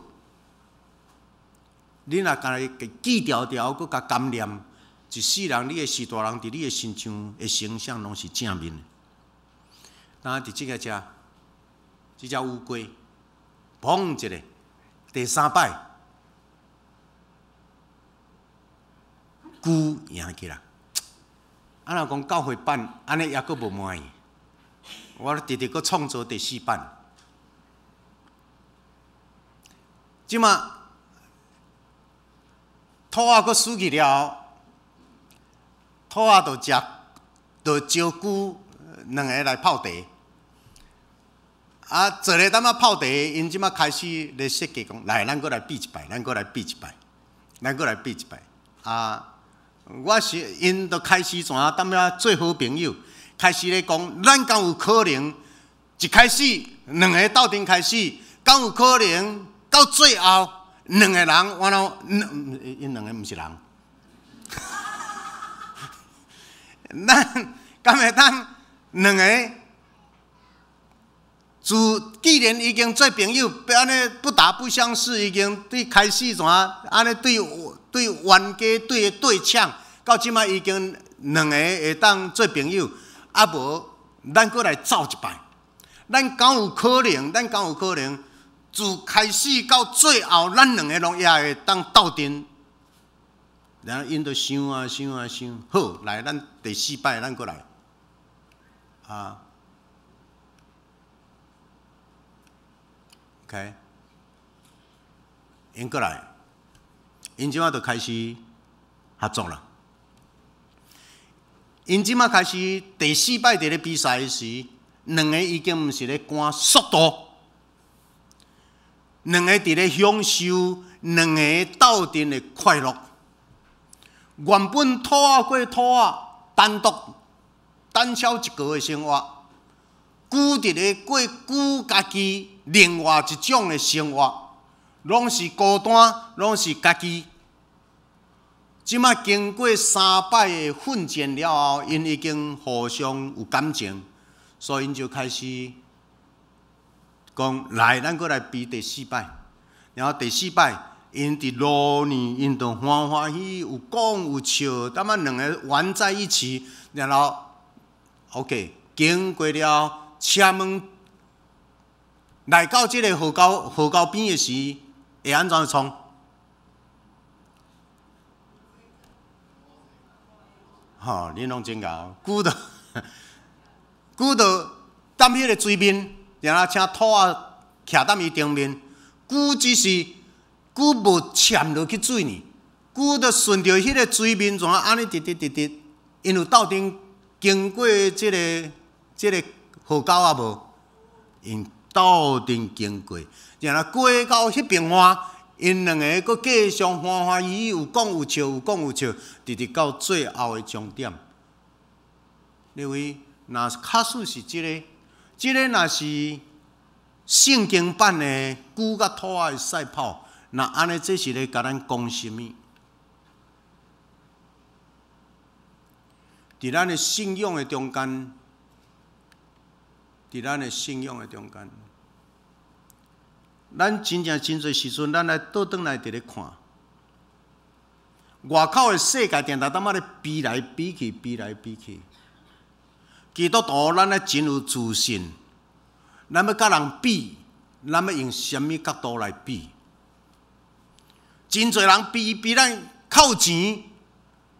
你若共伊記牢牢，閣共感念，一世人你的序大人佇你的身上的形象攏是正面的。那佇這个遮，這隻烏龜，砰一下，第三擺，龜贏去啦。啊，若講教會版，按呢猶閣無滿意，我直直閣創造第四版。這馬。兔仔閣死去了，兔仔就食，就招龜兩个來泡茶。啊，坐咧淡仔泡茶，𪜶這馬開始咧設計講，來，咱閣來比一擺，咱閣來比一擺，咱閣來比一擺。啊，我是𪜶就開始怎啊，淡仔做好朋友，開始咧講，咱敢有可能一開始兩个鬥陣開始，敢有可能到最後？兩个人，我攏，𪜶兩个毋是人。咱敢會當兩个，自既然已經做朋友，按呢不打不相識，已經對開始怎啊？按呢對對冤家對對嗆，到這擺已經兩个會當做朋友，啊無，咱閣來走一擺，咱敢有可能？咱敢有可能？自開始到最後，咱兩个攏也會當鬥陣。然後𪜶就想啊想啊想，好，來，咱第四擺，咱閣來。啊，OK，𪜶閣來，𪜶這馬就開始合作啦。𪜶這馬開始第四擺佇咧比賽時，兩个已經毋是咧趕速度。兩个佇咧享受兩个鬥陣的快樂。原本兔仔過兔仔，單獨單挑一個的生活，龜佇咧過龜家己另外一種的生活，攏是孤單，攏是家己。這馬經過三擺的奮戰了後，𪜶已經互相有感情，所以𪜶就開始。講來，咱閣來比第四擺。然後第四擺，𪜶佇路呢，𪜶就歡歡喜喜，有講有笑，踮仔兩个玩在一起。然後，OK，經過了，請問來到這个河溝河溝邊的時，會按怎創？吼，恁攏真𠢕，龜就龜就踮彼个水面。然後請兔仔徛踮伊頂面，龜只是龜無潛落去水呢，龜就順著彼个水面怎按呢直直直直，𪜶有鬥陣經過這个這个河溝啊無？𪜶鬥陣經過，然後過到彼邊岸，𪜶兩个閣繼續歡歡喜喜，有講有笑，有講有笑，直直到最後的終點。你為若假使是這个。這个若是聖經版的龜佮兔仔的賽跑，那按呢這是咧共咱講啥物？佇咱的信仰的中間，佇咱的信仰的中間，咱真正真濟時陣，咱來倒轉來佇咧看，外口的世界定定踮仔咧比來比去，比來比去。基督徒咱愛真有自信，咱欲佮人比，咱欲用啥物角度來比？真濟人比比咱較有錢、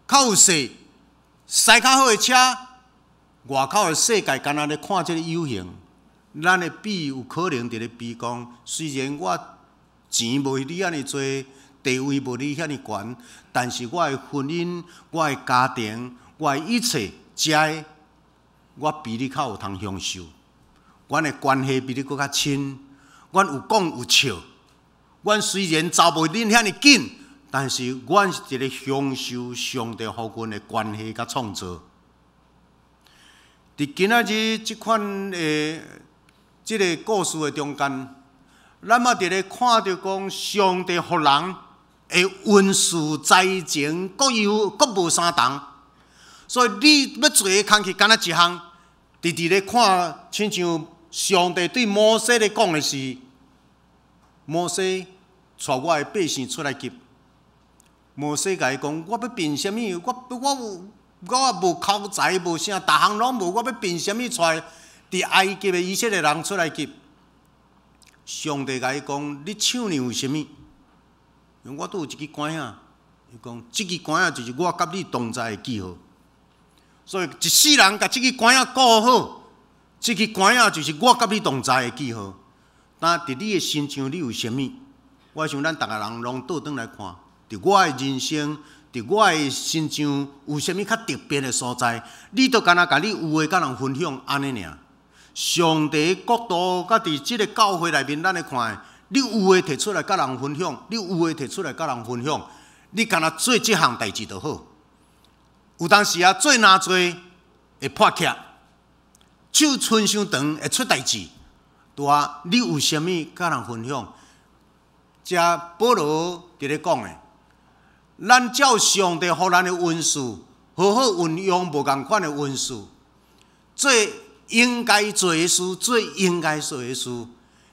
較有勢、駛較好的車，外口的世界敢若咧看這个有形，咱的比有可能佇咧比講，雖然我錢無你遐爾濟，地位無你遐爾懸，但是我的婚姻、我的家庭、我的一切，遮的我比你較有通享受，阮的關係比你閣較親，阮有講有笑。阮雖然走無恁遐爾緊，但是阮是一个享受上帝予阮的關係佮創造。佇今仔日這款的這个故事的中間，咱嘛佇咧看著講上帝予人的恩賜才情各有各無相同，所以你欲做的工課敢若一項，直直咧看，親像上帝對摩西咧講的是：摩西帶我的百姓出埃及。摩西共伊講：我欲憑啥物？我我也無口才，無啥，逐項攏無。我欲憑啥物帶佇埃及的以色列人出埃及？上帝共伊講：你手裡有啥物？我拄有一支竿仔。伊講：這支竿仔就是我佮你同在的記號。所以一世人共這支竿仔顧好，這支竿仔就是我佮你同在的記號。但佇你的身上，你有啥物？我想咱逐个人攏倒轉來看，佇我的人生，佇我的身上有啥物較特別的所在？你都敢若共你有的佮人分享按呢爾。上帝國度佮佇這个教會內面，咱來看，你有的提出來佮人分享，你有的提出來佮人分享，你敢若做這項代誌就好。有當時啊，做若濟會破起，手伸傷長會出代誌。對啊，你有啥物佮人分享？遮保羅佇咧講的，咱照上帝予咱的恩賜，好好運用無仝款的恩賜，做應該做的事，做應該做的事，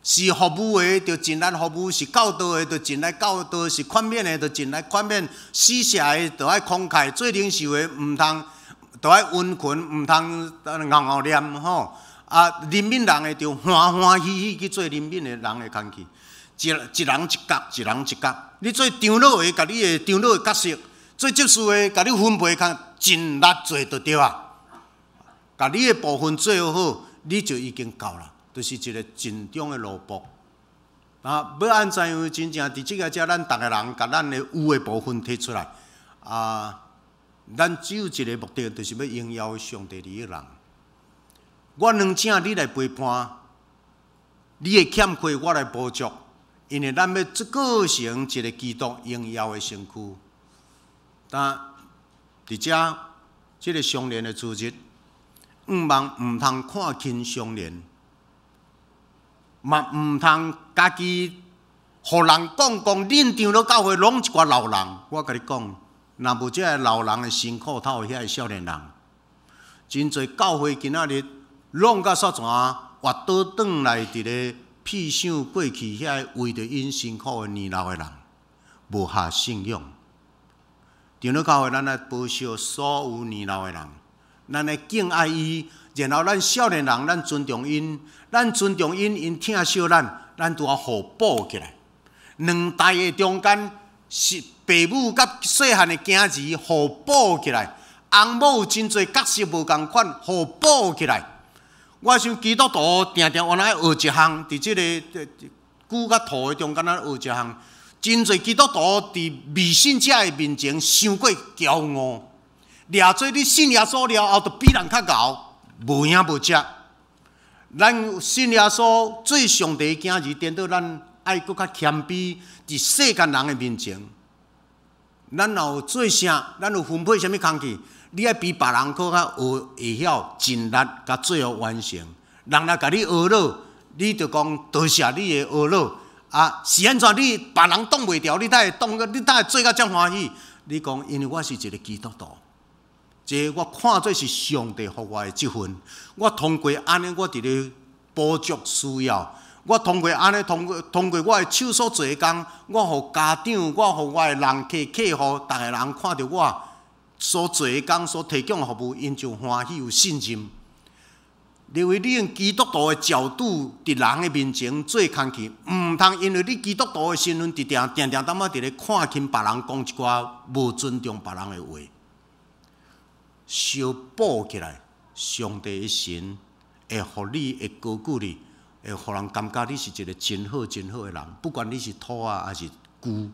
是服務的就盡力服務，是教導的就盡力教導，是勸勉的就盡力勸勉，施捨的就愛慷慨，做領袖的毋通，就愛溫群，毋通𠢕𠢕念吼。啊，憐憫人的就歡歡喜喜去做憐憫的人的工課，一一人一角，一人一角。你做長老的，共你的長老的角色；做執事的，共你分配工盡力做就對啊。共你的部分做好，你就已經夠啦，就是一个盡忠的奴僕。啊，欲按怎樣？真正佇這个遮，咱逐个人共咱的有的部分提出來。啊，咱只有一个目的，就是欲榮耀上帝的人。我軟正，你來陪伴；你的欠缺，我來補足。因為咱欲做成一个基督榮耀的身軀。但佇遮，這个相連的主日，向望毋通看輕相連，嘛毋通家己予人講講，恁長老教會攏一寡老人。我共你講，若無這个老人的辛苦頭遐个少年人，真濟教會今仔日攏甲煞怎活倒轉來佇咧瞥想過去遐个為著𪜶辛苦的年老的人，無合信仰。長老教會，咱愛保守所有年老的人，咱愛敬愛伊，然後咱少年人，咱尊重𪜶，咱尊重𪜶，𪜶疼惜咱，咱拄仔互補起來。兩代的中間是爸母佮細漢的囝兒互補起來，翁某有真濟角色無仝款，互補起來。我想基督徒定定原來學一項，佇這个龜佮兔的中間，咱學一項。真濟基督徒佇未信者的面前，傷過驕傲，掠做你信耶穌了後，就比人較𠢕，無影無跡。咱信耶穌做上帝的囝兒，顛倒咱愛閣較謙卑，佇世間人的面前，咱若有做啥，咱有分配啥物工課，你愛比別人閣較學會曉盡力，共最後完成。人來共你呵咾，你就講多謝你的呵咾。啊，是按怎？你別人擋袂牢，你才會擋，你才會做甲遮歡喜。你講，因為我是一个基督徒，這我看做是上帝予我的職分。我通過按呢，我佇咧補足需要。我通過按呢，通過我的手所做的工，我予家長，我予我的人客客戶，逐个人看著我所做的工，所提供的服務，𪜶就歡喜有信任。认为你用基督徒的角度佇人的面前做工课，毋通因為你基督徒的身份，佇定定定淡仔佇咧看輕別人，講一寡無尊重別人的話。相補起來，上帝的神會予你，會高舉你，會予人感覺你是一個真好、真好的人。不管你是兔仔抑是龜，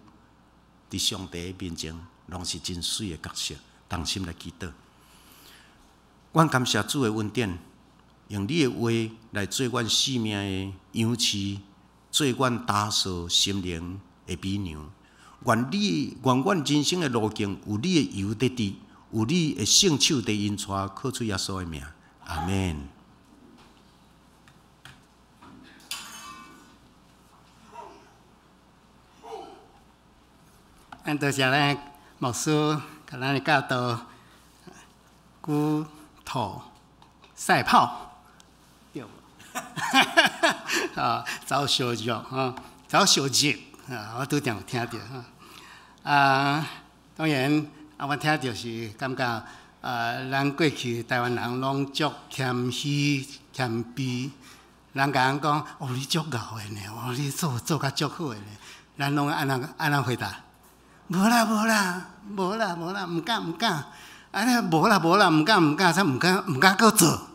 佇上帝的面前，攏是真媠的角色。同心來祈禱，阮感謝主的恩典。用你的話來做阮生命的氧氣，做阮打掃心靈的美娘。願你，願阮人生的路徑有你的油佇滴，有你的聖手佇引帶，靠主耶穌的名，阿們。咱多謝咱牧師共咱的教導，龜兔賽跑。對無？啊，走相約吼，走相入啊！我拄才有聽著吼。啊，當然啊，我聽著是感覺啊，咱過去台灣人攏足謙虛謙卑，人共咱講哦，你足𠢕的呢，哦，你做做甲足好的呢，咱攏按怎按怎回答？無啦無啦無啦無啦，毋敢毋敢，按呢無啦無啦，毋敢毋敢，才毋敢毋敢閣做。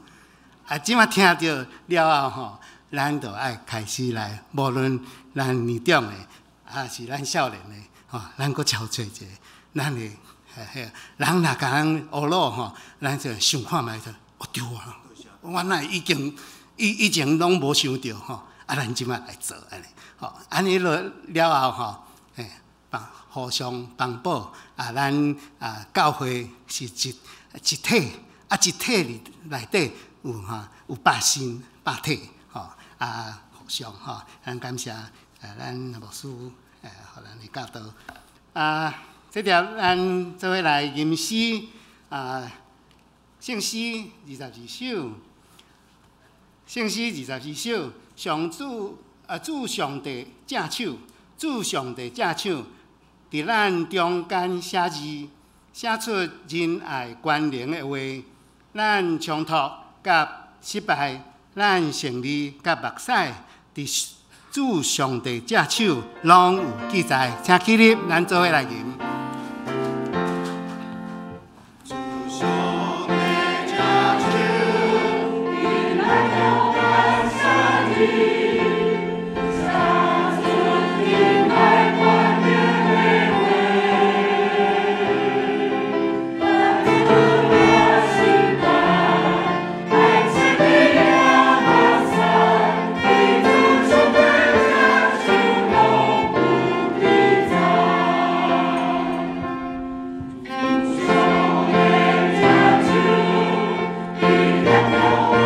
啊，這馬聽著了後吼，咱就愛開始來，無論咱年長的，抑是咱少年的，吼，咱閣超揣一下，咱會嘿，人若共咱呵咾吼，咱就想看覓就，哦對啊，我哪會已經以以前攏無想著吼，啊，咱這馬來做按呢，吼，按呢落了後吼，嘿，幫互相幫補，啊，咱啊教會是一一體，啊一體裡內底。有吼，有百身百體吼，啊，互相吼，咱感謝啊，咱牧師誒，予咱的教導。啊，這條咱做伙來吟詩啊，聖詩22首，聖詩22首，上主啊，主上帝正手，主上帝正手，佇咱中間寫字，寫出仁愛權能的話，咱衝突佮失敗，咱勝利佮目屎，佇主上帝正手攏有記載。請起立，咱做伙來吟。主上帝正手，佇咱中間寫字，寫出仁愛權能的話，咱衝突失敗。主上帝正手攏有記載。主上帝正手，佇咱中間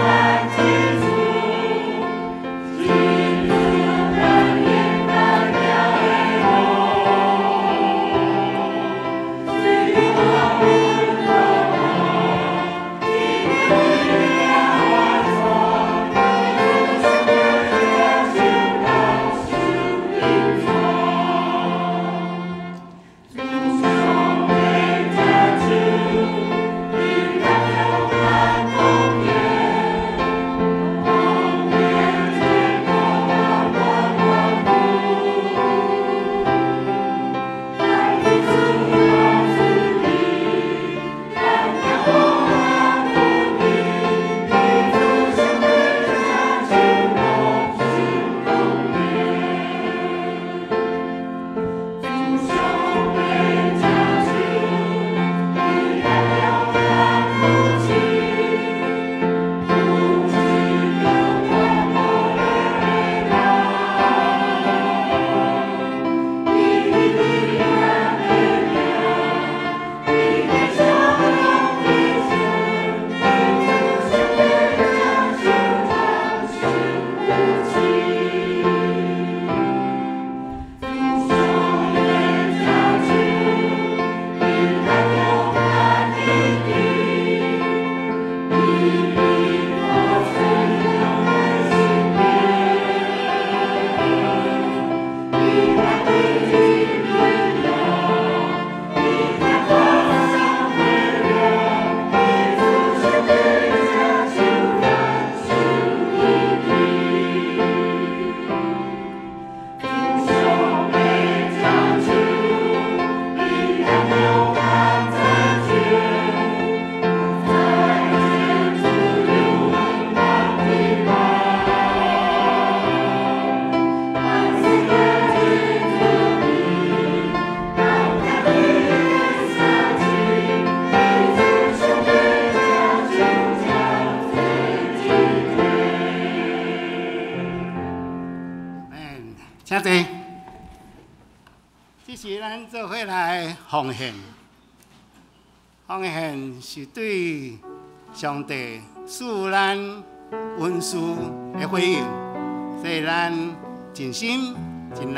請坐。這是咱做伙來奉獻，奉獻是對上帝賜咱恩賜的回應，所以咱盡心盡力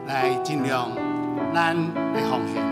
來盡量咱的奉獻。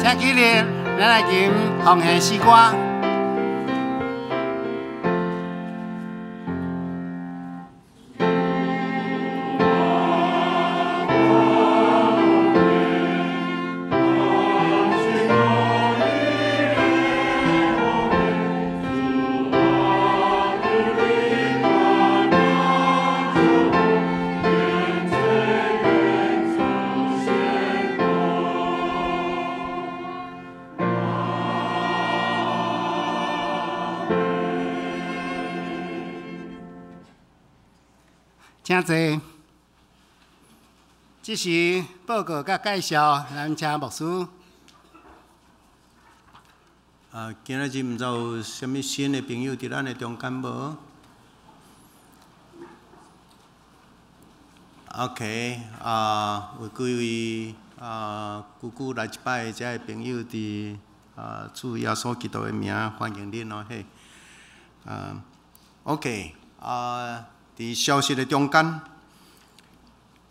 請起立，咱來吟奉獻詩歌。請坐。這是報告佮介紹，咱請牧師。啊，今仔日毋知有啥物新的朋友佇咱的中間無？OK，啊，有幾位啊，久久來一擺遮的朋友佇啊，主耶穌基督的名歡迎恁哦嘿。啊，OK，啊。佇消息的中間，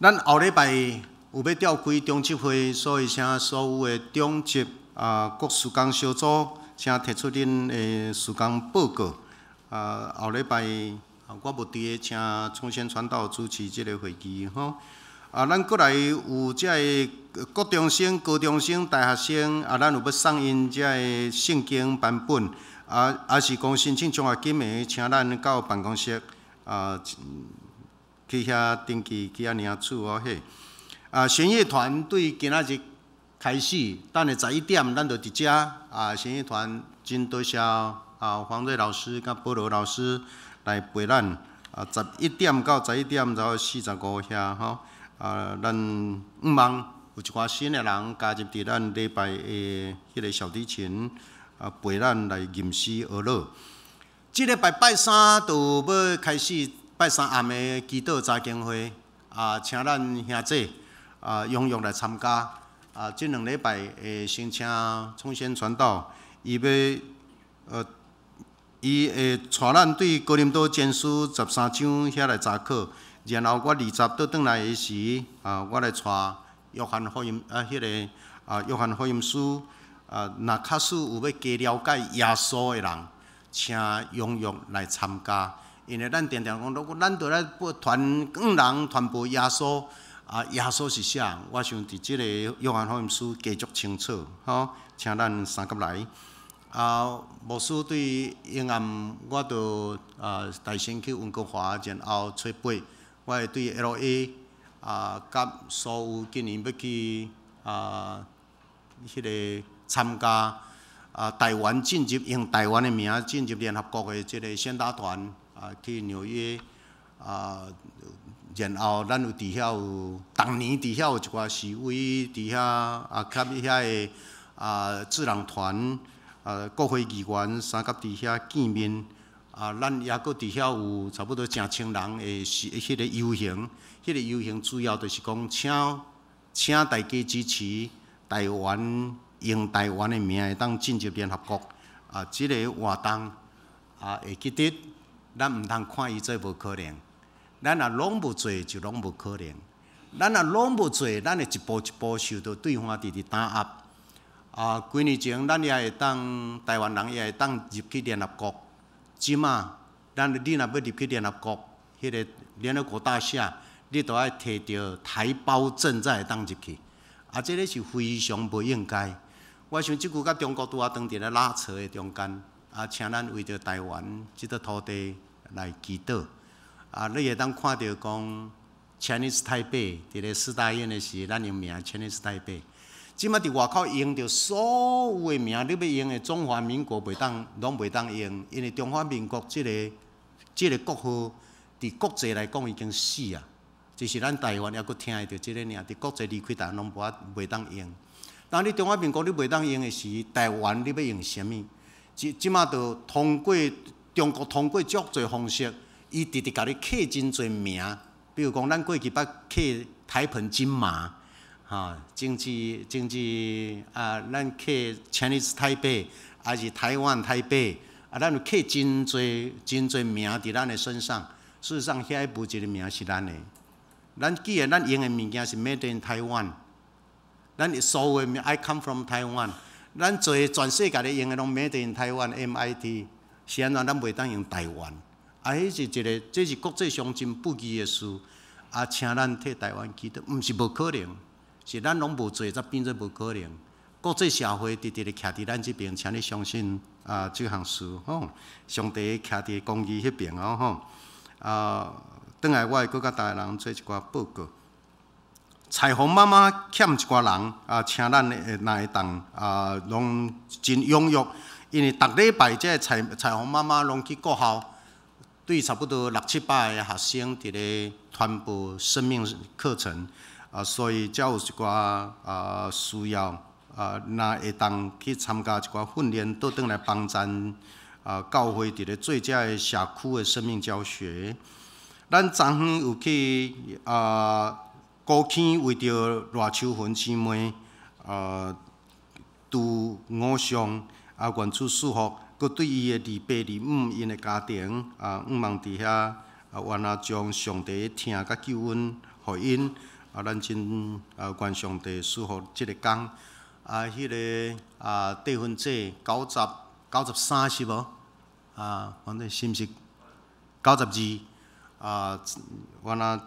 咱後禮拜有欲召開中執會，所以請所有的中執啊各事工小組，請提出恁的事工報告。啊，後禮拜我無佇个，請創先傳道主持這个會議吼。啊，咱閣來有遮个國中生、高中生、大學生，啊，咱有欲送𪜶遮个聖經版本，啊，抑是講申請獎學金的，請咱到辦公室。啊，去遐登記，去遐領取哦嘿。啊，弦樂團對今仔日開始，等下11點，咱就佇遮。啊，弦樂團真多謝啊，黃瑞老師佮保羅老師來陪咱。啊，11點到11點才45遐吼。啊，咱向望有一寡新的人加入佇咱禮拜的彼个小提琴啊，陪咱來吟詩學樂。這禮拜拜三就欲開始拜三暗的祈禱查經會，啊，請咱兄弟啊踴躍來參加。啊，這兩禮拜會先請創先傳道，伊欲伊會帶咱對哥林多前書13章遐來查考，然後我20倒轉來的時，啊，我來帶約翰福音啊，彼个啊約翰福音書啊，若假使有欲加了解耶穌的人，請踴躍來參加，因為咱定定講，如果咱著來傳向人傳播耶穌，啊，耶穌是啥？我想佇這個約翰福音書加足清楚，吼，請咱三甲來。啊，牧師對永暗，我著啊帶先去溫哥華，然後初八，我會對 LA 啊，佮所有今年欲去啊，彼个參加。啊！台灣進入用台灣的名進入聯合國的這个宣達團啊，去紐約啊，然後咱有佇遐有，逐年佇遐有一寡示威，佇遐啊，佮遐个啊智囊團啊，國會議員三佮佇遐見面啊，咱抑閣佇遐有差不多成千人的是彼个遊行，彼个遊行主要就是講請大家支持台灣。用台灣的名會當進入聯合國啊，這个活動啊，會記得咱毋通看伊做無可能。咱若攏無做，就攏無可能。咱若攏無做，咱會一步一步受到對方直直打壓。啊，幾年前咱也會當台灣人也會當入去聯合國。這馬，咱你若欲入去聯合國，彼个聯合國大廈，你都愛提著台胞證才會當入去。啊，這个是非常無應該。我想這久佮中國拄仔當佇咧拉扯的中間，啊，請咱為著台灣這塊土地來祈禱。啊，你會當看著講 Chinese Taipei 佇咧世大運的時，咱用名 Chinese Taipei。這馬佇外口用著所有的名，你欲用的中華民國袂當，攏袂當用，因為中華民國這个國號，佇國際來講已經死啊。就是咱台灣猶閣聽會著這个爾，佇國際離開台灣攏無法袂當用。當你中華民國你袂當用的時，台灣你欲用啥物？這馬就通過中國通過足濟方式，伊直直共你刻真濟名，比如講咱過去捌刻台澎金馬，哈，政治啊，咱刻 Chinese Taipei，還是台灣台北，啊，咱有刻真濟真濟名佇咱的身上。事實上，遐無一个名是咱的。咱既然咱用的物件是 Made in Taiwan，咱所有的名 I come from Taiwan，咱做全世界咧用的攏 Made in Taiwan，MIT，是按怎咱袂當用台灣？啊，彼是一个，這是國際上真不義的事。啊，請咱替台灣祈禱，毋是無可能，是咱攏無做，才變做無可能。國際社會直直咧徛佇咱這邊，請你相信啊，這項事吼，上帝徛佇公義彼邊哦吼。啊，轉來我會閣佮逐个人做一寡報告。彩虹媽媽欠一寡人啊，請咱會若會當啊，攏真踴躍，因為逐禮拜這个彩虹媽媽攏去國校，對差不多六七百个學生佇咧傳播生命課程啊，所以才有一寡啊需要啊，若會當去參加一寡訓練，倒轉來幫贊啊教會佇咧做這个社區的生命教學。咱昨昏有去啊高坑為著賴秋雲姊妹啊拄五上啊願主賜福，閣對伊的二伯二姆𪜶的家庭啊，向望佇遐啊，願啊將上帝的疼佮救恩予𪜶啊，咱真啊願上帝賜福這个工啊，彼个啊得分者93是無？啊，反正是毋是92？啊，我若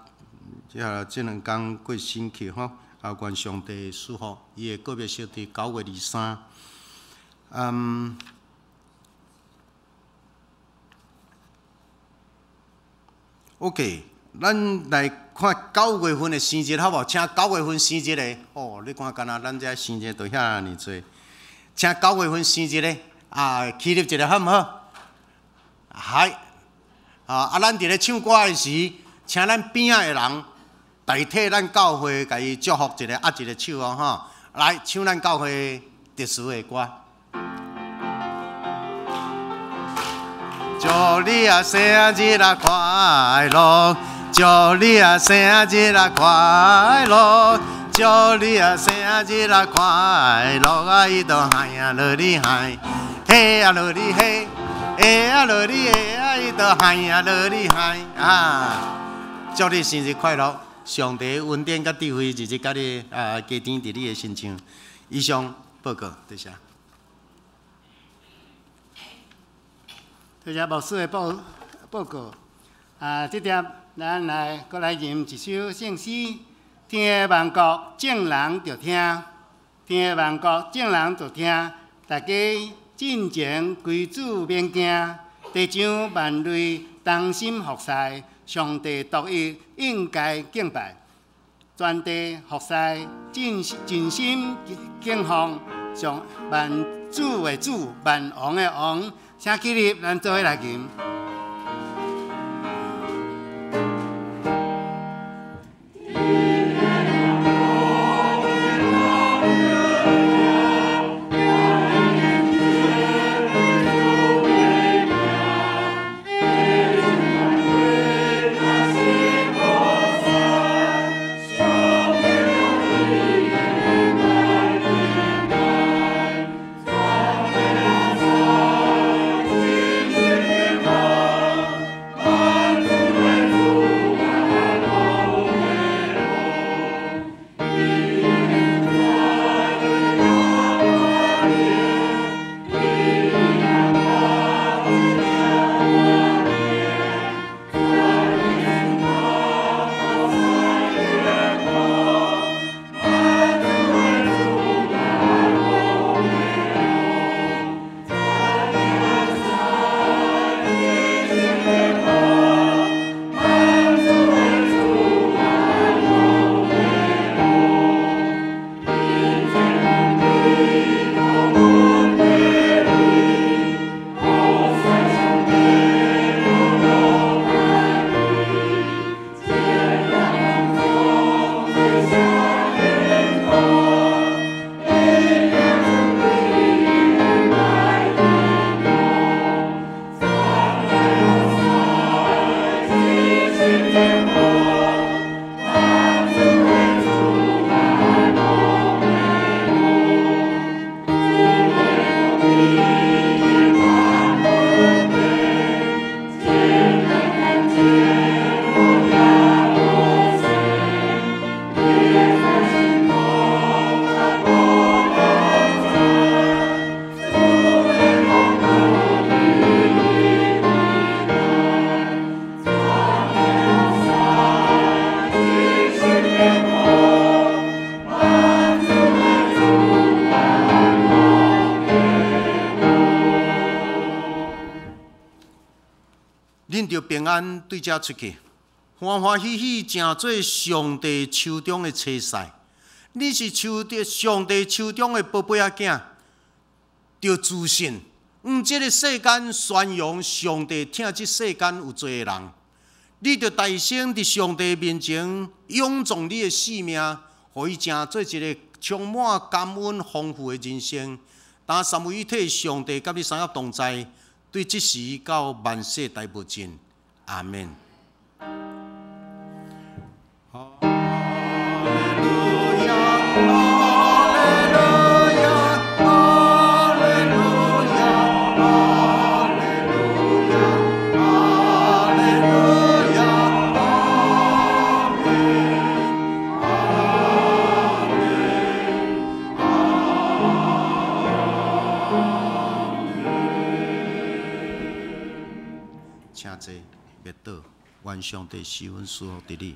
這這兩工過星期吼，啊，願上帝賜福，伊的告別式佇9月23。嗯，OK，咱來看九月份的生日好無？請九月份生日的，哦，你看敢若咱這生日都遐爾濟，請九月份生日的啊，起立一下好毋好？係。啊！咱佇咧唱歌的時，請咱邊仔的人代替咱教會，共伊祝福一下，握一个手哦，吼！來唱咱教會特殊的歌。祝你啊生日啊快樂，祝你啊生日啊快樂，祝你啊生日啊快樂啊！伊都嗨啊樂你嗨，嘿啊樂你嘿。會啊，樂你會啊，伊都嗨啊，樂你嗨啊！祝你生日快樂，上帝恩典佮智慧日日佮你啊加添佇你的身上。以上報告，多謝。多謝牧師的報告。啊，這點咱來閣來吟一首聖詩：天的萬國眾人著聽，天的萬國眾人著聽，大家。進前歸主免驚，地上萬類同心服侍，上帝獨一應該敬拜，全地服侍盡心敬奉上萬主的主，萬王的王，請起立，咱做伙來吟。平安對遮出去，歡歡喜喜成做上帝手中的差使。你是手的上帝手中的寶貝仔囝，著自信。向這个世間宣揚上帝疼這世間有罪的人，你著大聲佇上帝面前仰望你的性命，予伊成做一个充滿感恩豐富的人生。當三位一體上帝佮你三合同在，對這時到萬世代無盡。阿門。哈利路亞，哈利路亞，哈利路亞，哈利路亞，哈利路亞，阿門，阿門，阿門。請坐，別倒，願上帝施恩賜福佇你。